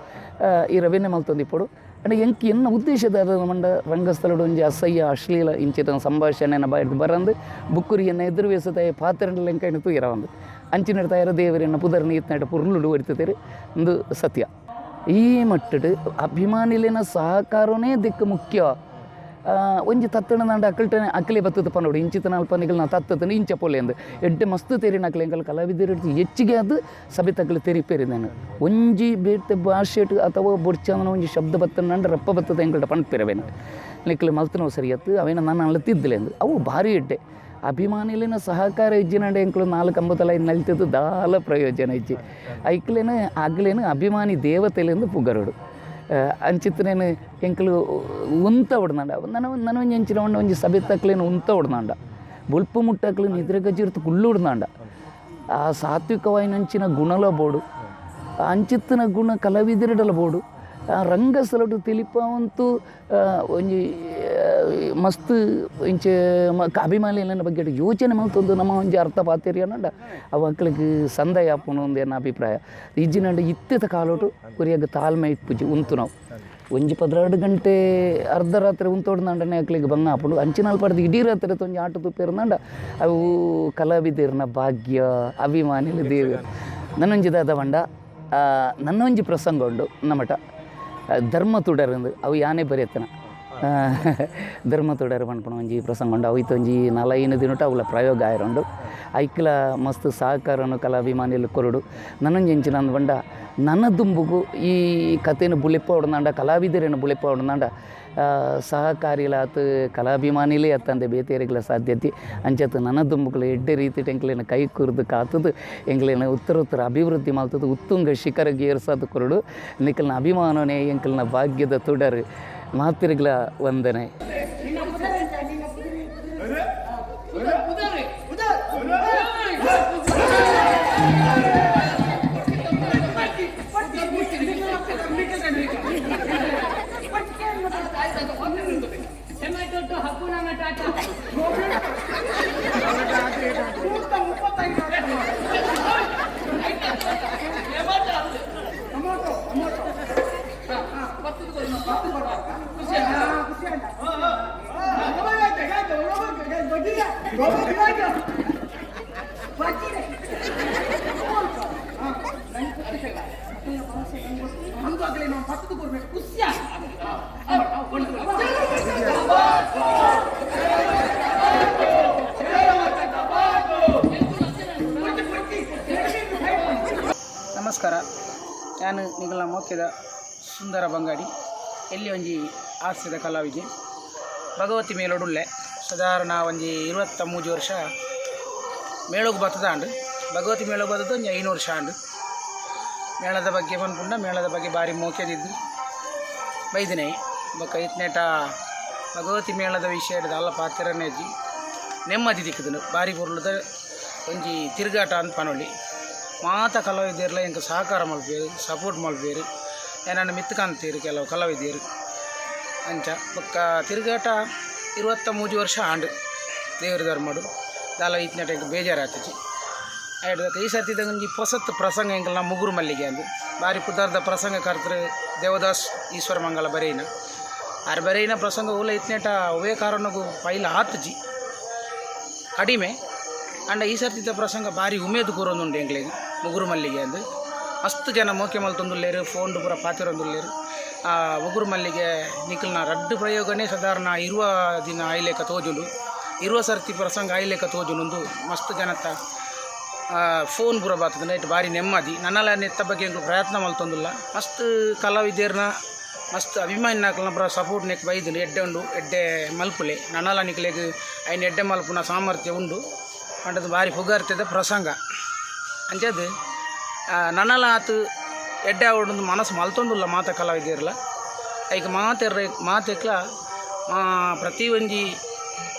ಈ ರವಿನೇ ಮಲ್ತೊಂದು ಇಪ್ಪಡು. ಅಂಡ್ ಎಂಕ್ ಎನ್ನ ಉದ್ದೇಶದ ಮಂಡ ರಂಗಸ್ಥಳಡು ಒಂಜಿ ಅಸಹ್ಯ ಅಶ್ಲೀಲ ಇಂಚಿನ ಸಂಭಾಷಣೆನ ಬಾಯ್ದು ಬರಂದು ಬುಕ್ಕುರಿ ಎನ್ನ ಎದುರು ವೇಸತಾಯ ಪಾತ್ರ ಲೆಂಕೈನ ತೂಯರ ಒಂದು ಅಂಚಿನ ತಾಯರ ದೇವರನ್ನ ಪುದರ್ನ ಈತ್ನಾಟ ಪುರ್ಲುಡು ಒಡಿತೇರು ಒಂದು ಸತ್ಯ. ಈ ಮಟ್ಟಡು ಅಭಿಮಾನಿಲಿನ ಸಹಕಾರನೇ ದಿಕ್ಕು ಮುಖ್ಯ. ಒಂಜಿ ತತ್ತಣ ಅಕ್ಕಲ್ಟನೆ ಅಕ್ಕಲೆ ಬತ್ತದ ಪನೋಡು ಇಂಚಿತನ ಅಲ್ಪ ನಿಗಲ್ನ ತತ್ತದನ ಇಂಚ ಪೋಲೆ ಅಂದು ಎಡ್ಡೆ ಮಸ್ತ್ ತೇರಿನ ಅಕ್ಲೆ ಎಂಕಲ್ ಕಲಾವಿದರು ಹೆಚ್ಚಿಗೆ ಅದು ಸಭೆ ತಕ್ಕಲು ತೆರಿಪೇರಿ ನಾನು ಒಂಜಿ ಬೇತೆ ಭಾಷೆಟ್ ಅಥವಾ ಬೊಡ್ಚಂದನ ಒಂಜಿ ಶಬ್ದ ಬತ್ತನ ರಪ್ಪ ಬತ್ತದ ಎಂಕಲ್ಟ ಪಣ್ಪೇರವೇನು ನಿಕ್ಲೆ ಮಲ್ತನೋ ಸರಿಯತ್ತು ಅವೇನ ನಾನು ಅಳತಿದ್ದಿಲ್ಲ ಅಂದು ಅವು ಭಾರಿ ಎಡ್ಡೆ ಅಭಿಮಾನಿಲಿನ ಸಹಕಾರ ಇಜ್ಜಿನಂಡೆ ಎಂಕಲು ನಾಲ್ಕು ಅಂಬತ್ತಲ ಐದು ನಲ್ತಿದ್ದು ದಾಲ ಪ್ರಯೋಜನ ಇಜ್ಜಿ ಐಕ್ಲೇನು ಆಗ್ಲೇನು ಅಭಿಮಾನಿ ದೇವತೆಲೆಂದು ಪುಗರುಡು ಅಂಚಿತ್ತನೇನು ಎಂಕಲು ಉಂತ ಹೊಡ್ನಾಂಡ ನನ್ನ ನನ್ನ ಒಂಜಿ ಅಂಚಿನ ಒಂಜಿ ಒಂಜಿ ಸಭೆ ತಕ್ಲೇನು ಉಂತ ಹೊಡ್ನಾಂಡ ಬೊಲ್ಪು ಮುಟ್ಟಕ್ಲು ನಿದ್ರೆ ಗಜ್ಜಿರ್ತು ಕುಳ್ಳು ಹೊಡ್ನಾಂಡ ಆ ಸಾತ್ವಿಕವಾಯಿನಂಚಿನ ಗುಣಲ ಬೋಡು ಅಂಚಿತ್ತಿನ ಗುಣ ಕಲಾವಿದರಿಡಲ ಬೋಡು ಆ ರಂಗಸ್ಥಳಡು ತಿಳಿಪಾವಂತೂ ಒಂಜಿ ಮಸ್ತ್ ಇಂಚ ಅಭಿಮಾನಿಲೆನ ಬಗ್ಗೆ ಯೋಚನೆ ಮಲ್ತೊಂದು ನಮ್ಮ ಒಂಜಿ ಅರ್ಥ ಪಾತೆರಿಯನಂಡ ಅವು ಅಕ್ಲೆಗ್ ಸಂದಾಯ ಆಪುಂಡು ಉಂದು ಎನ್ನ ಅಭಿಪ್ರಾಯ. ಇಜ್ಜಿನಂಡ ಇತ್ತೆದ ಕಾಲೊಟು ಒರಿಯಗ್ ತಾಳ್ಮೆ ಇಪ್ಪುಜಿ ಉಂತುನವು. ಒಂಜಿ 12 ಗಂಟೆ ಅರ್ಧ ರಾತ್ರಿ ಉಂತೊಡ್ದಾಂಡನೆ ಅಕ್ಲೆಗ್ ಬಂಗ ಆಪುಂಡು. ಅಂಚಿನಾಲ್ ಪಡ್ದು ಇಡೀ ರಾತ್ರಿ ಒಂಜಿ ಆಟ ತೂಪೆರ್ನಾಂಡ ಅವು ಕಲಾವಿದೆರ್ನ ಭಾಗ್ಯ, ಅಭಿಮಾನಿಲು ದೇವೆರ್. ನನೊಂಜಿ ದಾದ ಪಂಡ ನನ್ನೊಂಜಿ ಪ್ರಸಂಗ ಉಂಡು ನಮಟ ಧರ್ಮ ತುಡರಂದು ಅವು ಯಾನೇ ಬರೆಯತ್ತನ ಧರ್ಮ ತುಡರ್ ಪನ್ಪುನ ಒಂಜಿ ಪ್ರಸಂಗ ಉಂಡು. ಅವು ಇತ್ತೊಂಜಿ 4-5 ದಿನಟ ಅವುಲ ಪ್ರಯೋಗ ಆಯರುಂಡು. ಐಕ್ಲ ಮಸ್ತ್ ಸಹಕಾರನು ಕಲಾಭಿಮಾನಿಲು ಕೊರಡು. ನನೊಂಜಿ ಎಂಚಿನ ಅಂದ್ ಪಂಡ ನನ ದುಂಬುಗು ಈ ಕತೆನ್ ಬುಲೆಪಾವೊಡುಂದಾಂಡ ಕಲಾವಿದೆರೆನ್ ಬುಲೆಪಾವೊಡುಂದಾಂಡ ಸಹಕಾರಿಲಾತ್ ಕಲಾಭಿಮಾನಿಲೇ ಅತ್ತಂದೆ ಬೇತೆರಿಗ್ಲ ಸಾಧ್ಯತೆ. ಅಂಚತ್ ನನ ದುಂಬುಗುಲ ಎಡ್ಡೆ ರೀತಿಟ್ ಎಂಕ್ಲೆನ ಕೈ ಕುರ್ದು ಕಾತುದು ಎಂಕ್ಲೆನ ಉತ್ತರ ಉತ್ತರ ಅಭಿವೃದ್ಧಿ ಮಲ್ತುದು ಉತ್ತುಂಗ ಶಿಖರಗ್ ಏರ್ಸಾದ್ ಕೊರಡು. ನಿಕಲ್ನ ಅಭಿಮಾನನೇ ಎಂಕಲ್ನ ಭಾಗ್ಯದ ತುಡರ್. ಮಾತಿರ್ಗ್ಲ ವಂದನೆ. ನಮಸ್ಕಾರ, ನಾನು ನಿಗಲ ಮೋಕೆದ ಸುಂದರ ಬಂಗಾಡಿ, ಎಲ್ಲಿ ಒಂಜಿ ಹಾಸ್ಯದ ಕಲಾವಿದೆ. ಭಗವತಿ ಮೇಲೊಡುಲ್ಲೆ ಸಾಧಾರಣ ಒಂಜಿ 23 ವರ್ಷ ಮೇಳಗ್ ಬತ್ತದ ಆಂಡ್. ಭಗವತಿ ಮೇಳಗ್ ಬತ್ತದ ಒಂಜಿ 5 ವರ್ಷ ಆಂಡ್. ಮೇಳದ ಬಗ್ಗೆ ಪನ್ಪುಂಡ ಮೇಳದ ಬಗ್ಗೆ ಭಾರಿ ಮೋಕೆದಿದ್ದು ಬೈದಿನೇ ಬೊಕ್ಕ ಇತ್ನೇಟ ಭಗವತಿ ಮೇಳದ ವಿಷಯ ಅಲ್ಲ ಪಾತ್ರನೇಜಿ ನೆಮ್ಮದಿ ದಿಕ್ಕುದುಂಡು. ಭಾರಿ ಪೊರ್ಲುದ ಒಂಜಿ ತಿರುಗಾಟ ಅಂದ್ ಪನೊಲಿ. ಮಾತ ಕಲಾವಿದೆರ್ಲ ಎಂಕ್ ಸಹಕಾರ ಮಲ್ಪುವೆರ್, ಸಪೋರ್ಟ್ ಮಲ್ಪುವೆರ್, ಎನನ್ ಮಿತ್ತ್ ಕಾಂತೀರ್ ಕೆಲವು ಕಲಾವಿದೆರ್. ಅಂಚ ಬೊಕ್ಕ ತಿರುಗಾಟ 23 ವರ್ಷ ಆಂಡ್ ದೇವರ ಧರ್ಮಡು ದಾಲ ಇತ್ನೇಟ ಎಂಕ್ ಬೇಜಾರಾತುಜಿ. ಐಡ್ದ್ ಈ ಸರ್ತಿದ ಒಂಜಿ ಪೊಸತ್ ಪ್ರಸಂಗ ಎಂಕಲ್ನ ಮುಗುರು ಮಲ್ಲಿಗೆ ಅಂದ್ ಬಾರಿ ಪುದರ್ದ ಪ್ರಸಂಗ ಕರ್ತರು ದೇವದಾಸ್ ಈಶ್ವರ ಮಂಗಲ ಬರೆಯಿನ ಆರ್ ಬರೆಯಿನ ಪ್ರಸಂಗ ಓಲ ಇತ್ನೇಟ ಒವ್ವೇ ಕಾರಣಕ್ಕೂ ಪೈಲ ಆತುಜಿ ಕಡಿಮೆ. ಅಂಡ ಈ ಸರ್ತಿದ ಪ್ರಸಂಗ ಭಾರಿ ಉಮೇದು ಕೂರೊಂದುಂಡು ಎಂಕ್ಲೆಗ್ ಮುಗುರು ಮಲ್ಲಿಗೆ ಅಂದ್. ಮಸ್ತ್ ಜನ ಮೋಕೆ ಮಲ್ತೊಂದುಲ್ಲೆರ್, ಫೋನ್ ಪೂರ ಪಾತೆರೊಂದುಲ್ಲೆರ್. ಆ ಮುಗುರು ಮಲ್ಲಿಗೆ ನಿಕಲ್ನ ರಡ್ಡ್ ಪ್ರಯೋಗನೇ ಸಾಧಾರಣ 20 ದಿನ ಆಯ್ಲೆಕ ತೋಜುಂಡು, 20 ಸರ್ತಿ ಪ್ರಸಂಗ ಆಯ್ಲೆಕ ತೋಜುಂಡು. ಮಸ್ತ್ ಜನತ ಫೋನ್ ಪೂರ ಬಾತುಂಡು. ಇಟ್ಟು ಭಾರಿ ನೆಮ್ಮದಿ. ನನ್ನಲ ನೆತ್ತ ಬಗ್ಗೆ ಎಂಕುಲು ಪ್ರಯತ್ನ ಮಲ್ತೊಂದುಲ್ಲ. ಮಸ್ತ್ ಕಲಾವಿದೆರ್ನ ಮಸ್ತ್ ಅಭಿಮಾನಿನಕಲ್ನ ಪೂರ ಸಪೋರ್ಟ್ ನೆಕ್ ಬೈದುಂಡು. ಎಡ್ಡೆ ಉಂಡು, ಎಡ್ಡೆ ಮಲ್ಪುಲೆ ನನ್ನಲ ನಿಕ್ಲೆಗ್ ಐನ್ ಎಡ್ಡೆ ಮಲ್ಪುನ ಸಾಮರ್ಥ್ಯ ಉಂಡು ಪಂಡದು ಭಾರಿ ಪುಗಾರ್ತೆದ ಪ್ರಸಂಗ. ಅಂಚದ್ ನನಲ ಆತ್ ಎಡ್ಡೆ ಆವೊಡುಂದು ಮನಸ್ಸು ಮಲ್ತೊಂದುಲ್ಲ ಮಾತ ಕಲಾವಿದೆರ್ಲ. ಐಕ್ ಮಾತೆರ್ರ ಮಾತೆಕ್ಲ ಪ್ರತಿ ಒಂಜಿ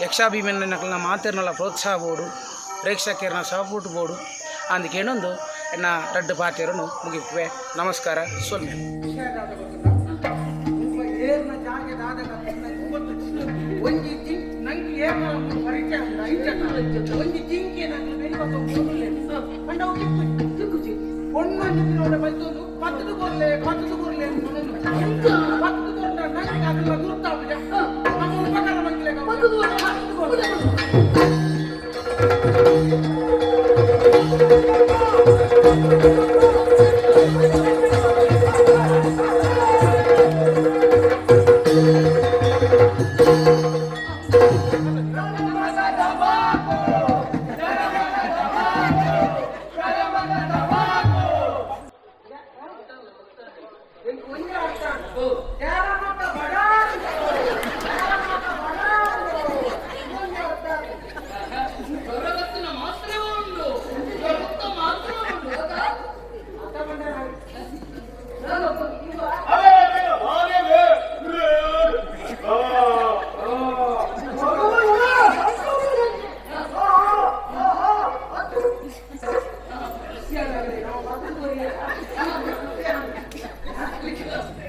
ಯಕ್ಷಾಭಿಮಾನಿನಕಲ್ನ ಮಾತೆರ್ನಲ ಪ್ರೋತ್ಸಾಹ ಬೋಡು, ಪ್ರೇಕ್ಷಕರ್ನ ಸಪೋರ್ಟ್ ಬೋಡು ಅಂದ್ ಕೇನೊಂದು ಎನ್ನ ರಡ್ಡ್ ಪಾತೆರನು ಮುಗಿಪುವೆ. ನಮಸ್ಕಾರ. ಸೊಲ್ಮೆ.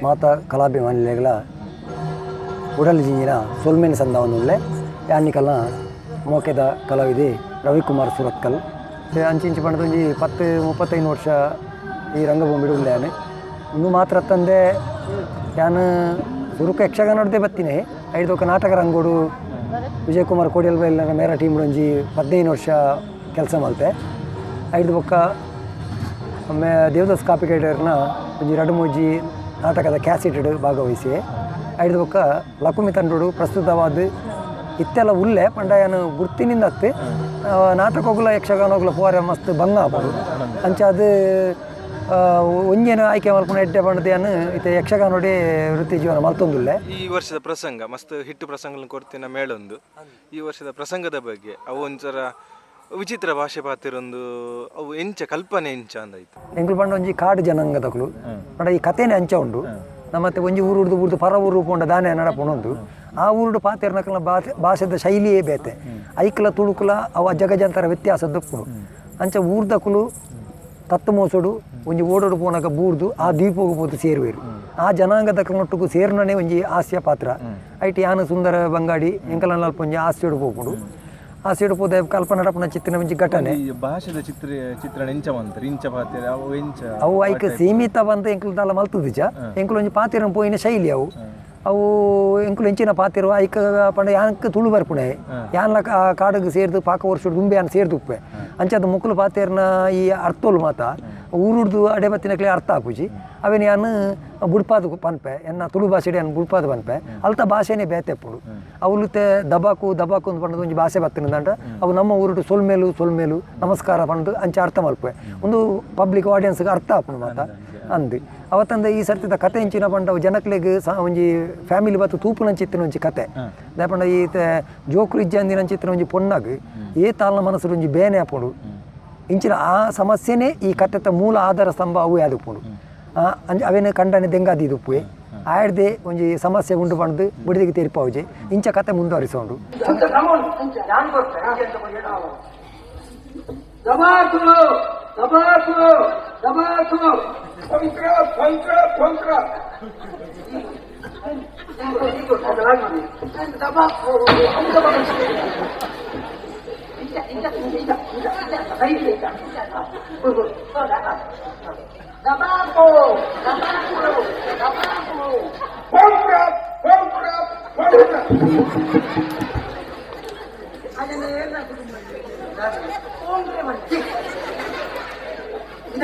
ಮಾತಾ ಕಲಾಭಿಮಾನಿಗಳ ಉಡಲ್ ಜಿಂಜಿನ ಸೊಲ್ಮೆನ್ ಸಂದವೊಂದುಲ್ಲೆ. ಯಾನಿಕಲ್ನ ಮೋಕೆದ ಕಲಾವಿದೆ ರವಿಕುಮಾರ್ ಸುರತ್ಕಲ್. ಅಂಚಿಂಚಿ ಪಂಡದೊಂಜಿ 10-35 ವರ್ಷ ಈ ರಂಗಭೂಮಿಡ್ ಉಲ್ಲೆ. ಉಂದು ಮಾತ್ರ ತಂದೆ ಯಾನ್ ಸುರುಕು ಯಕ್ಷಗಾನೊಡ್ದೆ ಬತ್ತಿನಿ. ಐದೊಕ ನಾಟಕ ರಂಗೋಡು ವಿಜಯಕುಮಾರ್ ಕೋಡಿಯಲ್ ಮೇರ ಟೀಮ್ ಒಂಜಿ 15 ವರ್ಷ ಕೆಲಸ ಮಲ್ತೆ. ಐದು ಬೊಕ್ಕ ಮೇ ದೇವದಾಸ್ ಕಾಪಿಕಾಡೆರ್ನ ಒಂಜಿ ರಡ್ಡ್ ಮೂಜಿ ನಾಟಕದ ಕ್ಯಾಸೆಟ್ ಭಾಗವಹಿಸಿ. ಐದು ಬೊಕ್ಕ ಲಕುಮಿ ತಂಡೋಡು ಪ್ರಸ್ತುತವಾದ ಇತ್ತೆಲ್ಲ ಉಲ್ಲೆ ಪಂಡ ಯಾನ್ ಗುರ್ತಿನಿಂದ ಅತ್ತೆ ನಾಟಕಗುಲ ಯಕ್ಷಗಾನಗುಲ ಪೋರೆ ಮಸ್ತ್ ಬಂಗ ಆಪುಂಡು. ಅಂಚಾದ್ ಒಂಜೇನ ಆಯ್ಕೆ ಮಲ್ಪುನ ಎಡ್ಡೆ ಪಂಡದು ಯಾನ್ ಇತ್ತೆ ಯಕ್ಷಗಾನೋಡೆ ವೃತ್ತಿ ಜೀವನ ಮಲ್ತೊಂದುಲ್ಲೆ. ಈ ವರ್ಷದ ಪ್ರಸಂಗ ಮಸ್ತ್ ಹಿಟ್ಟು ಪ್ರಸಂಗలను ಕೊರ್ತಿನ ಮೇಳೊಂದು. ಈ ವರ್ಷದ ಪ್ರಸಂಗದ ಬಗ್ಗೆ ಅವು ಒಂಥರ ವಿಚಿತ್ರ ಭಾಷೆ ಪಾತಿರೊಂದು ಅವು ಎಂಚ ಕಲ್ಪನೆ ಎಂಚ ಅಂದಾಯ್ತು. ಎಂಕುಲು ಪಂಡ ಒಂಜಿ ಕಾಡು ಜನಾಂಗದಕುಲು ಪಂಡ ಈ ಕಥೆನೆ ಅಂಚ ಉಂಡು. ನಮ್ಮತ್ತೆ ಒಂಜಿ ಊರುಡ್ದು ಊರ್ದು ಪರ ಊರು ಪೋಂಡ ದಾನೆ ನಡಪುನೊಂದು ಆ ಊರುಡು ಪಾತೆರ್ನಕಲ್ನ ಭಾಷೆದ ಶೈಲಿಯೇ ಬೇತೆ. ಐಕ್ಲ ತುಳುಕುಲ ಅವು ಜಗಜಂತರ ವ್ಯತ್ಯಾಸ ದೊಪ್ಪುಂಡು. ಅಂಚ ಊರ್ದಕುಲು ತತ್ತು ಮೋಸೋಡು ಒಂಜಿ ಓಡೋಡು ಪೋನಗ ಬೂರ್ದು ಆ ದ್ವೀಪೋಗು ಪೋದು ಸೇರುವೆರು. ಆ ಜನಾಂಗದಕಲ್ನೊಟ್ಟುಗು ಸೇರ್ನನೆ ಒಂಜಿ ಹಾಸ್ಯ ಪಾತ್ರ. ಐಟ್ ಯಾನ್ ಸುಂದರ ಬಂಗಾಡಿ ಎಂಕಲನಲ್ಪ ಒಂಜಿ ಹಾಸ್ಯಡು ಪೋಪುಂಡು. ಹಾಸ್ಯಡು ಪೋದ ಕಲ್ಪನೆ ನಡಪುನ ಚಿತ್ತಿನ ಒಂಜಿ ಘಟನೆ. ಈ ಭಾಷೆದ ಚಿತ್ರಣ ಎಂಚ ಮಂತರ್ ಇಂಚ ಪಾತೆರ ಅವು ಎಂಚ ಅವು ಐಕ್ ಸೀಮಿತ ಬಂದು ಎಂಕುಲು ದಾಲ ಮಲ್ತುದಿಜ. ಎಂಕುಲು ಒಂಜಿ ಪಾತೆರ ಪೋಯಿನ ಶೈಲಿ ಅವು. ಅವು ಎಂಕುಲು ಎಂಚಿನ ಪಾತೆರ ಐಕ್ ಪಂಡ ಯಾನ್ಕ್ ತುಳು ಬರ್ಪುಣೆ ಯಾನ್ಲ ಕಾಡುಗು ಸೇರ್ದು ಪಾಕ ವರ್ಷಡ್ ದುಂಬೆ ಯಾನ್ ಸೇರ್ದು ಉಪ್ಪೆ. ಅಂಚಾದ ಮುಕುಲು ಪಾತೆರ್ನ ಈ ಅರ್ಥೋಲು ಮಾತ ಊರುಡ್ದು ಅಡೆ ಬತ್ತಿನಕ್ಲೆ ಅರ್ಥ ಆಪುಜಿ. ಅವೇನು ಯಾನ್ ಬುಡ್ಪಾದ ಪನ್ಪೆ ಎನ್ನ ತುಳು ಭಾಷೆಡ್ ಯಾನ್ ಬುಡ್ಪಾದ ಪನ್ಪೆ. ಅಲ್ತ ಭಾಷೆನೇ ಬೇತೆ ಉಪ್ಪುಂಡು. ಅವ್ಲುತೆ ದಬಾಕು ದಬಾಕು ಅಂದ್ ಪಂಡದು ಒಂಜಿ ಭಾಷೆ ಬತ್ತಿನದಂಡ ಅವು ನಮ್ಮ ಊರುಡು ಸೊಲ್ಮೇಲು ಸೊಲ್ಮೇಲು ನಮಸ್ಕಾರ ಪಂದ್ ಅಂಚ ಅರ್ಥ ಮಲ್ಪೆ. ಉಂದು ಪಬ್ಲಿಕ್ ಆಡಿಯನ್ಸ್ಗೆ ಅರ್ಥ ಆಪುಂಡು ಮಾತ ಅಂದ್. ಅವತ್ತಂದ ಈ ಸರ್ತಿದ ಕತೆ ಎಂಚಿನ ಪಂಡ ಅವು ಜನಕ್ಲೆಗ್ ಒಂಜಿ ಫ್ಯಾಮಿಲಿ ಬತ್ತು ತೂಪುನಂಚಿತ್ತಿನ ಒಂಜಿ ಕತೆ. ದಾಯೆ ಪಂಡ ಈ ಜೋಕುಲು ಇಜ್ಜಂದಿನಂಚಿತ್ತಿನ ಒಂಜಿ ಪೊಣ್ಣಗ್ ಏ ತಾಲ್ನ ಮನಸ್ಸುಡು ಒಂಜಿ ಬೇನೆ ಆಪುಂಡು. ಇಂಚಿನ ಆ ಸಮಸ್ಯೆನೇ ಈ ಕತೆತ ಮೂಲ ಆಧಾರ ಸ್ತಂಭ ಅವು ಯಾದುಪ್ಪುಂಡು. ಅವೇನು ಕಂಡನೆ ದೆಂಗಾದಿದುಪ್ಪುವೆ ಆಯ್ದೆ ಒಂಜಿ ಸಮಸ್ಯೆ ಉಂಡು ಪಂಡ್ದು ಬಿಡದಿಗೆ ತೆರಿಪಾವುಜಿ ಇಂಚ ಕತೆ ಮುಂದುವರಿಸೋಂಡು. ದಬಾಕು ದಬಾಕು ದಬಾಕು ಪಂಕ್ರ ಪಂಕ್ರ ಪಂಕ್ರ ದಬಾಕು ದಬಾಕು ದಬಾಕು ಪಂಕ್ರ ಪಂಕ್ರ ಪಂಕ್ರ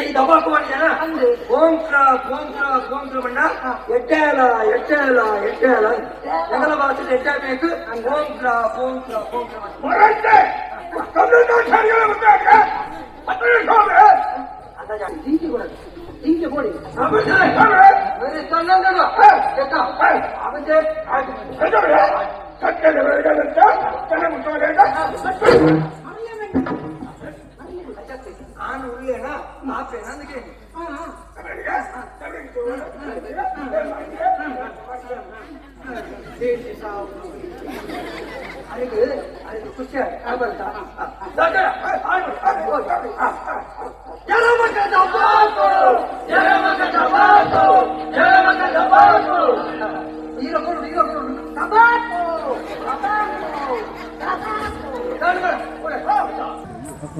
ಈ ದಬಾಕು ಮಾಡಿದಾನ ಓಂಕ್ರ ಓಂಕ್ರ ಓಂಕ್ರ ಬಣ್ಣ ಎಡ್ಡೇಲ ಎಡ್ಡೇಲ ಎಡ್ಡೇಲ ಎಂಗಲ ಭಾಷೆ ಎಡ್ಡೆ ಬೇಕು ಓಂಕ್ರ ಓಂಕ್ರ ಓಂಕ್ರ. ಆನು ಉಳ್ಳೇನ ಆಪೇನ ಅಂದಕ್ಕೆ ಅದಕ್ಕೆ ಅದಕ್ಕೆ ಖುಷಿ ಆಗ್ಬರ್ತಾ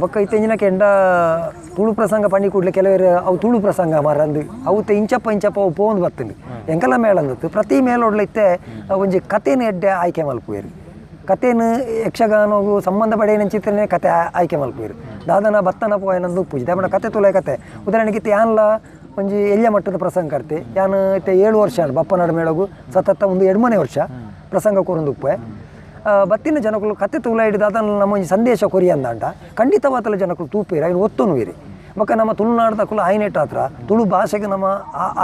ಬೊಕ್ಕ ಇತ್ತೆಂಜಿನ ಕೆಂಡ ತುಳು ಪ್ರಸಂಗ ಪಂಡಿ ಕೂಡಲೇ ಕೆಲವರು ಅವು ತುಳು ಪ್ರಸಂಗ ಮಾರಂದು ಅವು ಇಂಚಪ್ಪ ಇಂಚಪ್ಪ ಅವು ಪೋಂದು ಬತ್ತಂಡು. ಎಂಕಲ ಮೇಳ ಅಂದತ್ತು ಪ್ರತಿ ಮೇಳೊಡ್ಲ ಇತ್ತೆ ಒಂಜಿ ಕತೆನ ಎಡ್ಡೆ ಆಯ್ಕೆ ಮಲ್ಪುವೆರು. ಕತೆನು ಯಕ್ಷಗಾನಗು ಸಂಬಂಧ ಪಡೆಯಿನ ಚಿತ್ರನೇ ಕತೆ ಆಯ್ಕೆ ಮಲ್ಪುವೆರು. ದಾದನ ಬತ್ತನ ಪೋಯನಂದು ಉಪ್ಪುಜಿ ದಾಪಣ ಕತೆ ತುಲೆ ಕತೆ. ಉದಾಹರಣೆಗೆ ಇತ್ತೆ ಯಾನ್ಲ ಒಂಜಿ ಎಲ್ಯ ಮಟ್ಟದ ಪ್ರಸಂಗ ಕರ್ತೆ ಯಾನ್ ಇತ್ತೆ 7 ವರ್ಷ ಬಪ್ಪನಾಡು ಮೇಳಗು ಸತತ ಒಂದು ಎಡ್ಮನೆ ವರ್ಷ ಪ್ರಸಂಗ ಕೊರೊಂದು ಉಪ್ಪೆ. ಬತ್ತಿನ ಜನಕುಲು ಕತೆ ತೂಲ ಹಿಡಿದು ಅದನ್ನು ನಮ್ಮ ಒಂಜಿ ಸಂದೇಶ ಕೊರಿಯಂದಾಂಡ ಖಂಡಿತವಾತಲ ಜನಕುಲು ತೂಪೇರು ಐನ್ ಒತ್ತೊನುವೇರಿ. ಬೊಕ್ಕ ನಮ್ಮ ತುಳುನಾಡ್ದಕುಲು ಆಯ್ನೆಟ್ ಹತ್ರ ತುಳು ಭಾಷೆಗೆ ನಮ್ಮ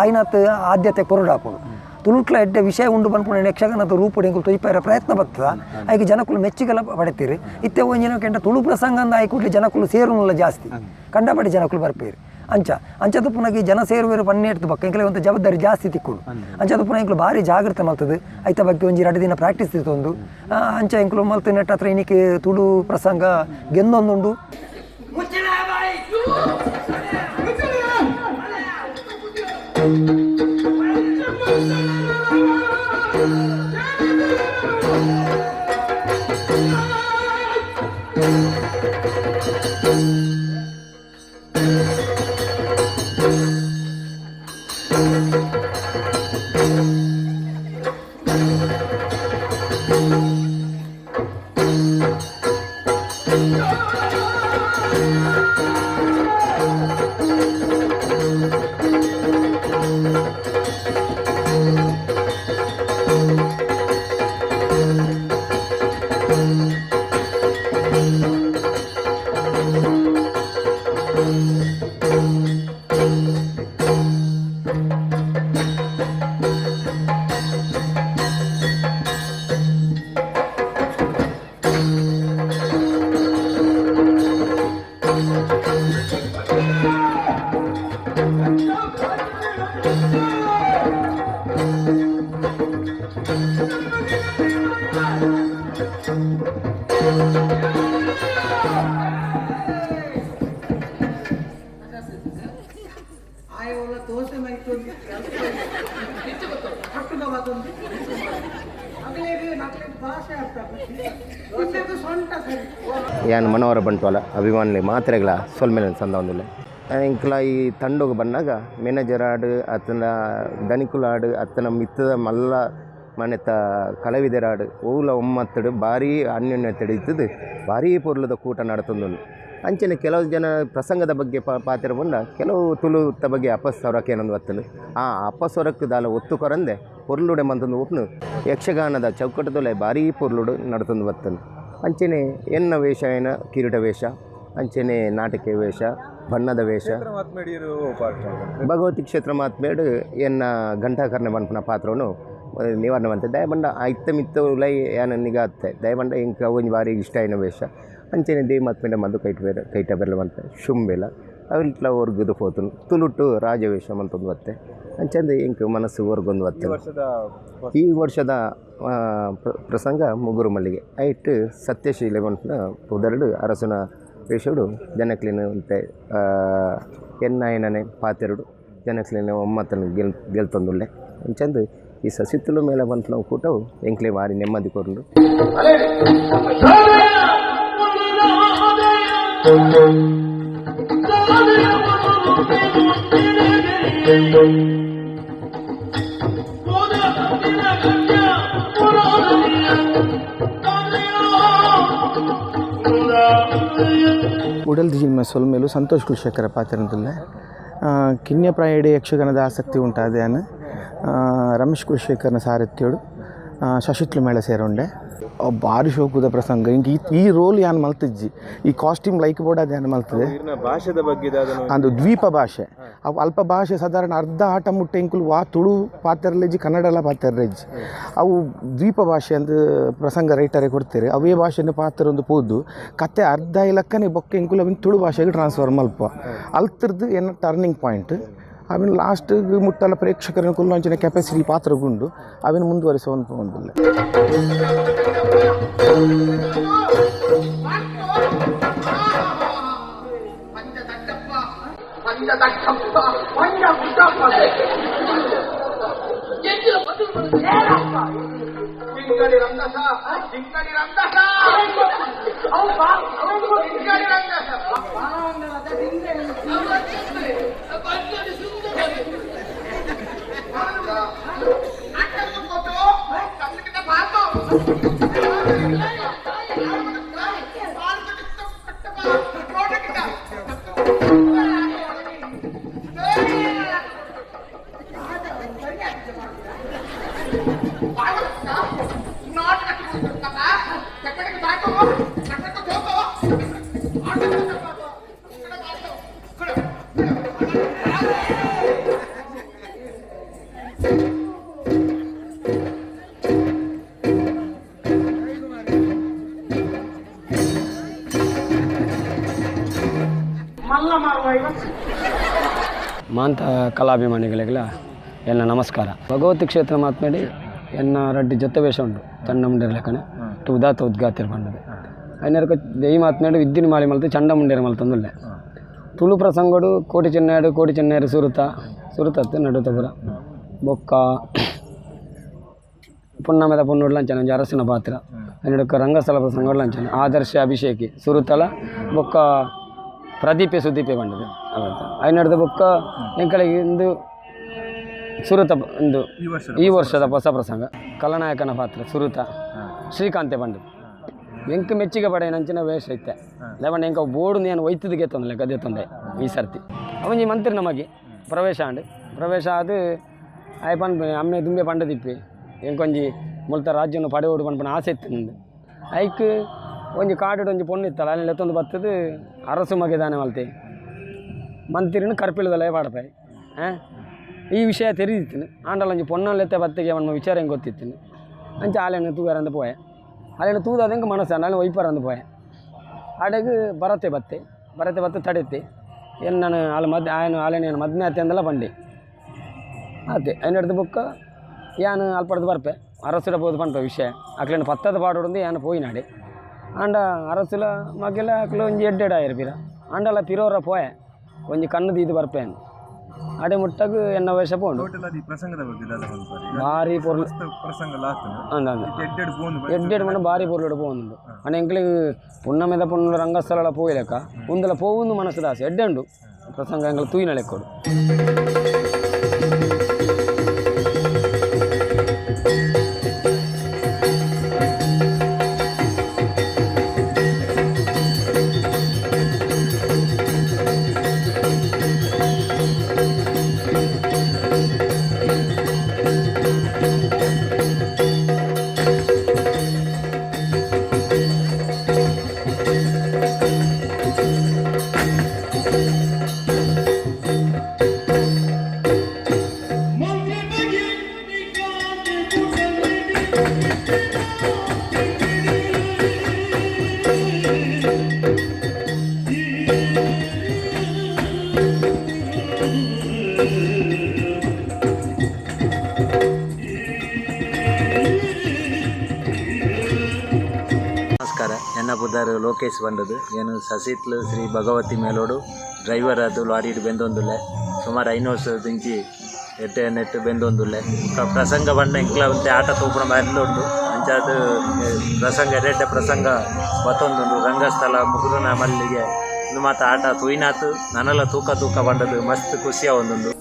ಆಯ್ನತ್ ಆದ್ಯತೆ ಕೊರಡಾಪುಂಡು. ತುಳುಟ್ಲ ಎಡ್ಡೆ ವಿಷಯ ಉಂಡು ಪನ್ಪುನ ಯಕ್ಷಗಾನದ ರೂಪುಡು ಎಂಕುಲು ತೊಯ್ಪಾರ ಪ್ರಯತ್ನ ಬರ್ತದ. ಐಕ್ ಜನಕುಲು ಮೆಚ್ಚುಗೆಲ ಪಡೆತೀರಿ. ಇತ್ತೆ ಒಂಜಿನ ಕೆಂಡ ತುಳು ಪ್ರಸಂಗ ಅಂದ ಆಯ್ ಕೂಡ್ಲೆ ಜನಕುಲು ಸೇರುನುಲ್ಲ ಜಾಸ್ತಿ ಕಂಡಪಡೆ ಜನಕುಲು ಬರ್ಪೇರು. ಅಂಚ ಅಂಚದ ಪುನಗಿ ಜನ ಸೇರುವೆರು ಪನ್ನೇಡ್ತು ಬೊಕ್ಕ ಎಂಕಲೆ ಒಂದು ಜವಾಬ್ದಾರಿ ಜಾಸ್ತಿ ತಿಕ್ಕುಂಡು. ಅಂಚದ ಪುನಃ ಎಂಕುಲು ಭಾರಿ ಜಾಗ್ರತೆ ಮಲ್ತದು ಐತ ಬಗ್ಗೆ ಒಂಜಿ 2 ದಿನ ಪ್ರಾಕ್ಟೀಸ್ ತಿತ್ತೊಂದು ಅಂಚ ಎಂಕುಲು ಮಲ್ತು ನೆಟ್ಟ ಹತ್ರ ಇನ್ನಿಕ್ಕೆ ತುಳು ಪ್ರಸಂಗ ಗೆಂದೊಂದುಂಡು. ಯಾನ್ ಮನೋಹರ ಬಂಟ್ವಾಳ ಅಭಿಮಾನಿಲೆ ಮಾತ್ರೆಗಳ ಸೊಲ್ಮೆಲೆ ಸಂದ ಒಂದಿಲ್ಲ. ಎಂಕ್ಲ ಈ ತಂಡೊಗು ಬನ್ನಗ ಮ್ಯಾನೇಜರ್ ಆಡು ಅತ್ತನ ದನಿಕುಲಾಡು ಅತ್ತನ ಮಿತ್ತದ ಮಲ್ಲ ಮನೆತ ಕಲಾವಿದರಾಡು ಓಲ ಒಮ್ಮತ್ತಡು ಭಾರೀ ಅನ್ಯೋನ್ಯತೆಡು ಇತ್ತದು ಭಾರೀ ಪೊರ್ಲುದ ಕೂಟ ನಡತೊಂದುಂಡು. ಅಂಚನೆ ಕೆಲವು ಜನ ಪ್ರಸಂಗದ ಬಗ್ಗೆ ಪಾತೆರ ಪಂಡ ಕೆಲವು ತುಳುತ ಬಗ್ಗೆ ಅಪಸ್ವರಕ್ಕೆ ಏನೊಂದು ಬತ್ತುಂಡು. ಆ ಅಪಸ್ವರಕ್ಕೆ ದಾಲ ಒತ್ತು ಕೊರಂದೆ ಪೊರ್ಲುಡೆ ಮಂತೊಂದು ಒಪ್ನು ಯಕ್ಷಗಾನದ ಚೌಕಟ್ಟದೊಲೆ ಭಾರೀ ಪೊರ್ಲುಡು ನಡತೊಂದು ಬತ್ತುಂಡು. ಅಂಚನೆ ಎನ್ನ ವೇಷ ಏನ ಕಿರೀಟ ವೇಷ, ಅಂಚನೆ ನಾಟಕ ವೇಷ, ಬಣ್ಣದ ವೇಷ, ಭಗವತಿ ಕ್ಷೇತ್ರ ಮಾತ್ಮೇಡು ಎನ್ನ ಘಂಟಾಕರ್ಣ ಪನ್ಪುನ ಪಾತ್ರವನ್ನು ನಿವಾರಣೆ ಮಂತೆ ದಯಬಂಡ ಐತ್ತ ಮಿತ್ತ ಉಲೈ ಯಾನ ನಿಗಾತ್ತೆ ದಯಬಂಡ ಇಂಕ ಒಂಜಿ ಬಾರಿ ಇಷ್ಟ ಆಯಿನ ವೇಷ. ಅಂಚನೆ ದೇವಿ ಮಾತ್ಮೇಡ ಮಂದು ಕೈಟ್ ಬೇರೆ ಕೈಟ ಬೆಲ್ಲ ಮಂತೆ ಶುಂಬೆಲ ಅವಿಟ್ಲ ಒರ್ಗುದು ಪೋತುನು ತುಳುಟು ರಾಜವೇಷ ಮಂತೊಂದು ಬತ್ತೆ. ಅಂಚಂದು ಇಂಕ್ ಮನಸ್ಸು ಒರ್ಗೊಂದು ಬತ್ತೆ. ಈ ವರ್ಷದ ಪ್ರಸಂಗ ಮುಗುರು ಮಲ್ಲಿಗೆ ಐಟ್ ಸತ್ಯಶೀಲೆ ಪನ್ಪುನ ಪುದರ್ಡು ಅರಸುನ ವೇಷಡು ಜನಕ್ಲಿನ ಅಂತೆ ಎನ್ನಾಯನನೆ ಪಾತೆರಡು ಜನಕ್ಲಿನ ಒಮ್ಮತನ ಗೆಲ್ತೊಂದುಲ್ಲೆ. ಅಂಚಂದು ಈ ಸಸಿತುಲು ಮೇಲೆ ಪನ್ಪುನ ಕೂಟವು ಎಂಕ್ಲೆ ಬಾರಿ ನೆಮ್ಮದಿ ಕೊರ್ಲು. ಉಡಲ್ ಜಿಲ್ಮೆ ಸೊಲ್ಮೇಲು ಸಂತೋಷ್ ಕುಲಶೇಖರ ಪಾತ್ರದಲ್ಲೇ ಕಿನ್ಯ ಪ್ರಾಯಡೆ ಯಕ್ಷಗಾನದ ಆಸಕ್ತಿ ಉಂಟಾದೆಯಾನ ರಮೇಶ್ ಕುಲಶೇಖರನ ಸಾರಥ್ಯೋಡು ಶಶಿತ್ಲು ಮೇಳ ಸೇರುಂಡೆ. ಭಾರಿ ಶೋಕುದ ಪ್ರಸಂಗ ಇಂಕ್ ಈ ರೋಲ್ ಯಾನ್ ಮಲ್ತಿಜ್ಜಿ ಈ ಕಾಸ್ಟ್ಯೂಮ್ ಲೈಕ್ ಬೋರ್ಡ್ ಅದು ಯಾನ್ ಮಲ್ತದೆ. ಭಾಷೆದ ಬಗ್ಗೆ ಅಂದು ದ್ವೀಪ ಭಾಷೆ ಅವು ಅಲ್ಪ ಭಾಷೆ ಸಾಧಾರಣ ಅರ್ಧ ಆಟ ಮುಟ್ಟೆ ಇಂಕುಲು ವಾ ತುಳು ಪಾತೆರ್ಲೆಜ್ಜಿ ಕನ್ನಡಲ ಪಾತೆರ್ಲೆಜ್ಜಿ ಅವು ದ್ವೀಪ ಭಾಷೆ ಅಂದ್ ಪ್ರಸಂಗ ರೈಟರೇ ಕೊಡ್ತಾರೆ. ಅವೇ ಭಾಷೆನ ಪಾತ್ರ ಒಂದು ಪೋದು ಕತೆ ಅರ್ಧ ಇಲಕ್ಕನೆ ಬೊಕ್ಕ ಇಂಕುಲು ಅವಿನ ತುಳು ಭಾಷೆಗೆ ಟ್ರಾನ್ಸ್ಫರ್ ಮಲ್ಪ ಅಲ್ತಿರ್ದು ಏನ ಟರ್ನಿಂಗ್ ಪಾಯಿಂಟ್ ಅವಿನ ಲಾಸ್ಟ್ ಮುಟ್ಟಲ ಪ್ರೇಕ್ಷಕರನ್ನು ಕುಲ್ಲಂಚಿನ ಕೆಪಾಸಿಟಿ ಪಾತ್ರಗುಂಡು ಅವಿನ ಮುಂದುವರಿಸುವಂತ ಒಂದಿಲ್ಲ. ಮಾಂತ ಕಲಾಭಿಮಾನಿಗಳಿಗೆಲ್ಲ ಎಲ್ಲ ನಮಸ್ಕಾರ. ಭಗವತಿ ಕ್ಷೇತ್ರ ಮಾತ್ಮೇಡಿ ಎನ್ನ ರಡ್ಡಿ ಜೊತೆ ವೇಷ ಉಂಟು ಚಂಡಮುಂಡೇರ್ ಲೆಕ್ಕನೆ ಉದಾತ್ತ ಉದ್ಗಾತಿರ್ ಪಂಡದೆ ಐನರ್ಕ ದೆಯ್ ಮಾತ್ಮೇಡಿ ವಿದ್ಯುನ್ ಮಾಲಿ ಮಲ್ತು ಚಂಡಮುಂಡೇರ್ ಮಲ್ತಂದುಲ್ಲೆ. ತುಳು ಪ್ರಸಂಗಡು ಕೋಟಿ ಚೆನ್ನಾಡು ಕೋಟಿ ಚೆನ್ನಾರು ಸುರುತ ಸುರುತತ್ತು ನಡುತಪುರ ಬೊಕ್ಕ ಪುನ್ನಮೆದ ಪೊನ್ನುಡ್ ಲಂಚನ ಒಂಜಿ ಅರಸಿನ ಪಾತ್ರ ಐನಡುಕ ರಂಗಸ್ಥಳ ಪ್ರಸಂಗಡು ಲಂಚನ ಆದರ್ಶ ಅಭಿಷೇಕಿ ಸುರುತಲ ಬೊಕ್ಕ ಪ್ರದೀಪೆ ಸುದೀಪೆ ಪಂಡದು ಐನಡ್ದ ಬೊಕ್ಕ ಎಂಕಳಿಗೆ ಇಂದು ಸುರುತ ಇಂದು ಈ ವರ್ಷದ ಹೊಸ ಪ್ರಸಂಗ ಕಲನಾಯಕನ ಪಾತ್ರ ಸುರುತ ಶ್ರೀಕಾಂತೆ ಪಂಡದು ಎಂಕ್ ಮೆಚ್ಚಿಗೆ ಪಡೆಯನಂಚಿನ ವೇಷ ಇತ್ತೆ ಲೇವಣ್ಣ ಎಂಕ ಬೋರ್ಡು నేను ಒಯ್ತದಿಗೆ ತೊಂದರೆ ಲೆಕ್ಕ ತೊಂದರೆ ಈ ಸರ್ತಿ ಅವಂಜಿ ಮಂತ್ರಿ ನಮಗೆ ಪ್ರವೇಶ ಆಂಡ್ ಪ್ರವೇಶ ಆದು ಆಯ್ ಪನ್ಪೆ ಅಮ್ಮೆ ದುಂಬೆ ಪಂಡದಿಪ್ಪಿ ಎಂಕೊಂಜಿ ಮುಲ್ತ ರಾಜ್ಯನು ಪಡೆಯೋಡು ಪನ್ಪನ ಆಸೆ ಇತ್ತು ನಂದು. ಐಕ್ ಒಂಜಿ ಕಾಡುಡು ಒಂಜಿ ಪೊಣ್ಣು ಇತ್ತಲ್ಲ ಅಲ್ಲಿ ಎತ್ತೊಂದು ಬತ್ತದು ಅರಸು ಮಗೆ ದಾನೆ ಮಲ್ತೆ. ಮಂತಿರಿನ ಕರ್ಪಿಳದಲ್ಲೇ ಪಾಡಪಾಯಿ ಈ ವಿಷಯ ತೆರಿದಿತ್ತಿನ ಆಂಡಲ ಒಂಜಿ ಪೊಣ್ಣಲೆತ್ತೆ ಬತ್ತಿಗೆ ಅವನ ವಿಚಾರ ಹೆಂಗೆ ಗೊತ್ತಿತ್ತಿನ ಅಂಚ ಆಲೆನ ತೂಗಾರಂದು ಪೋಯೆ ಆಲೆನ ತೂದಾದ ಹೆಂಗೆ ಮನಸ್ಸು ಆಂಡ ಒಯ್ಪರಂದು ಪೋಯೆ ಆಡೆಗ್ ಬರತೆ ಬತ್ತೆ ಬರತೆ ಬತ್ತೆ ತಡೆತೆ ಏನು ನಾನು ಆಲ ಮದ್ ಆಯನ ಆಲೆನ ಮದ್ಮೆ ಆತೆ ಅಂದಲ್ಲ ಬಂಡೆ ಆತೆ ಐನಡ್ದು ಬೊಕ್ಕ ಯಾನ್ ಅಲ್ಪಡ್ದು ಬರ್ಪೆ ಅರಸುಡ ಪೋದು ಪನ್ಪ ವಿಷಯ ಅಕ್ಲೆನ ಪತ್ತದ ಪಾಡೋಡು ಯಾನ್ ಪೋಯಿನಾಡೆ ಆಂಡ ಅರಸುಲ ಮಗೆಲ ಅಕ್ಲು ಒಂಜಿ ಎಡ್ಡೆಡ್ ಆಯೆರ್ ಪಿರ ಆಂಡಲ ಪಿರೋರ ಪೋಯೆ ಒಂಜಿ ಕಣ್ಣು ದೀದ್ ಬರ್ಪೆ ಆಡೆ ಮುಟ್ಟಗ್ ಎನ್ನ ವೇಷ ಪೋಂಡು ಟೋಟಲ್ ಈ ಪ್ರಸಂಗದ ಬಗ್ಗೆ ದಾದ ಪನ್ಪರ್ ಭಾರಿ ಪೊರ್ಲು ಪ್ರಸಂಗ ಆತುಂಡು ಅಂದ್ ಅಂದ್ ಎಡ್ಡೆಡ್ ಪೋಂದು ಎಡ್ಡೆಡ್ ಮಣ್ಣ ಭಾರಿ ಪೊರ್ಲುಡು ಪೋವೊಂದುಂಡು ಅಂಡ ಎಂಕ್ಲೆಗ್ ಪುಣ್ಣಮೆದ ಪೊಣ್ಣು ರಂಗಸ್ಥಳ ಪೋಯಿಲೆಕ್ಕ ಉಂದಲ ಪೋವುಂದು ಮನಸ್ಸುದ ಆಸೆ ಎಡ್ಡೆ ಉಂಡು ಪ್ರಸಂಗ ಎಂಕ್ಲ ತೂಯಿನ ಲೆಕ್ಕೊಡು. ನಮಸ್ಕಾರ, ಎನ್ನ ಪುದಾರು ಲೋಕೇಶ್ ಬಂದದ್ದು. ಏನು ಸಸಿತ್ಲು ಶ್ರೀ ಭಗವತಿ ಮೇಲೋಡು ಡ್ರೈವರ್ ಅದು ಲಾರಿಡ್ ಬೆಂದೊಂದುಲ್ಲೆ ಸುಮಾರು 5 ವರ್ಷದ ಇಂಚಿ ಎಟ್ಟೆ ನೆಟ್ಟು ಬೆಂದೊಂದುಲ್ಲೆ ಪ್ರಸಂಗ ಬಂಡ ಎಂಕ್ಲ ಒಂತೆ ಆಟ ತೂಪುನ ಬಂದುಂಡು ಅಂಚಾದ್ ಪ್ರಸಂಗ ಎಡ್ಡೆ ಪ್ರಸಂಗ ಬತ್ತೊಂದುಂಡು ರಂಗಸ್ಥಳ ಮುಗುರುನ ಮಲ್ಲಿಗೆ ಇಂದು ಮಾತ ಆಟ ತೂಯಿನಾತು ನನಲ ತೂಕ ತೂಕ ಬಂಡದು ಮಸ್ತ್ ಖುಷಿಯ ಒಂದುಂಡು.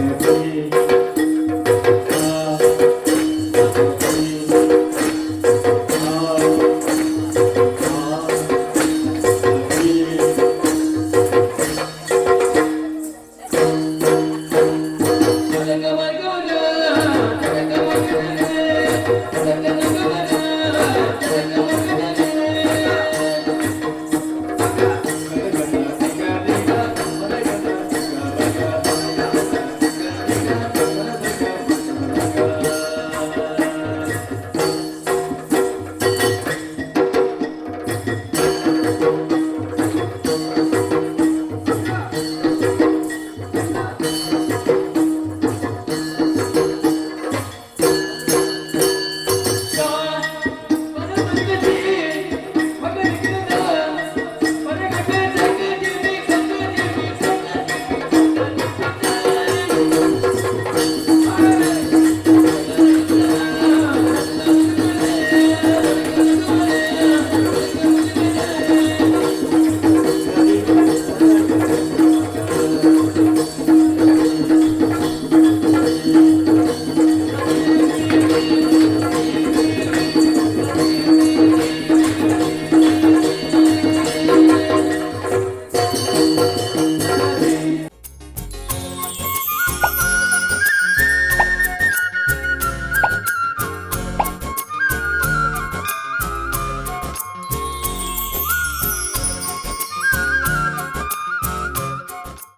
Thank you.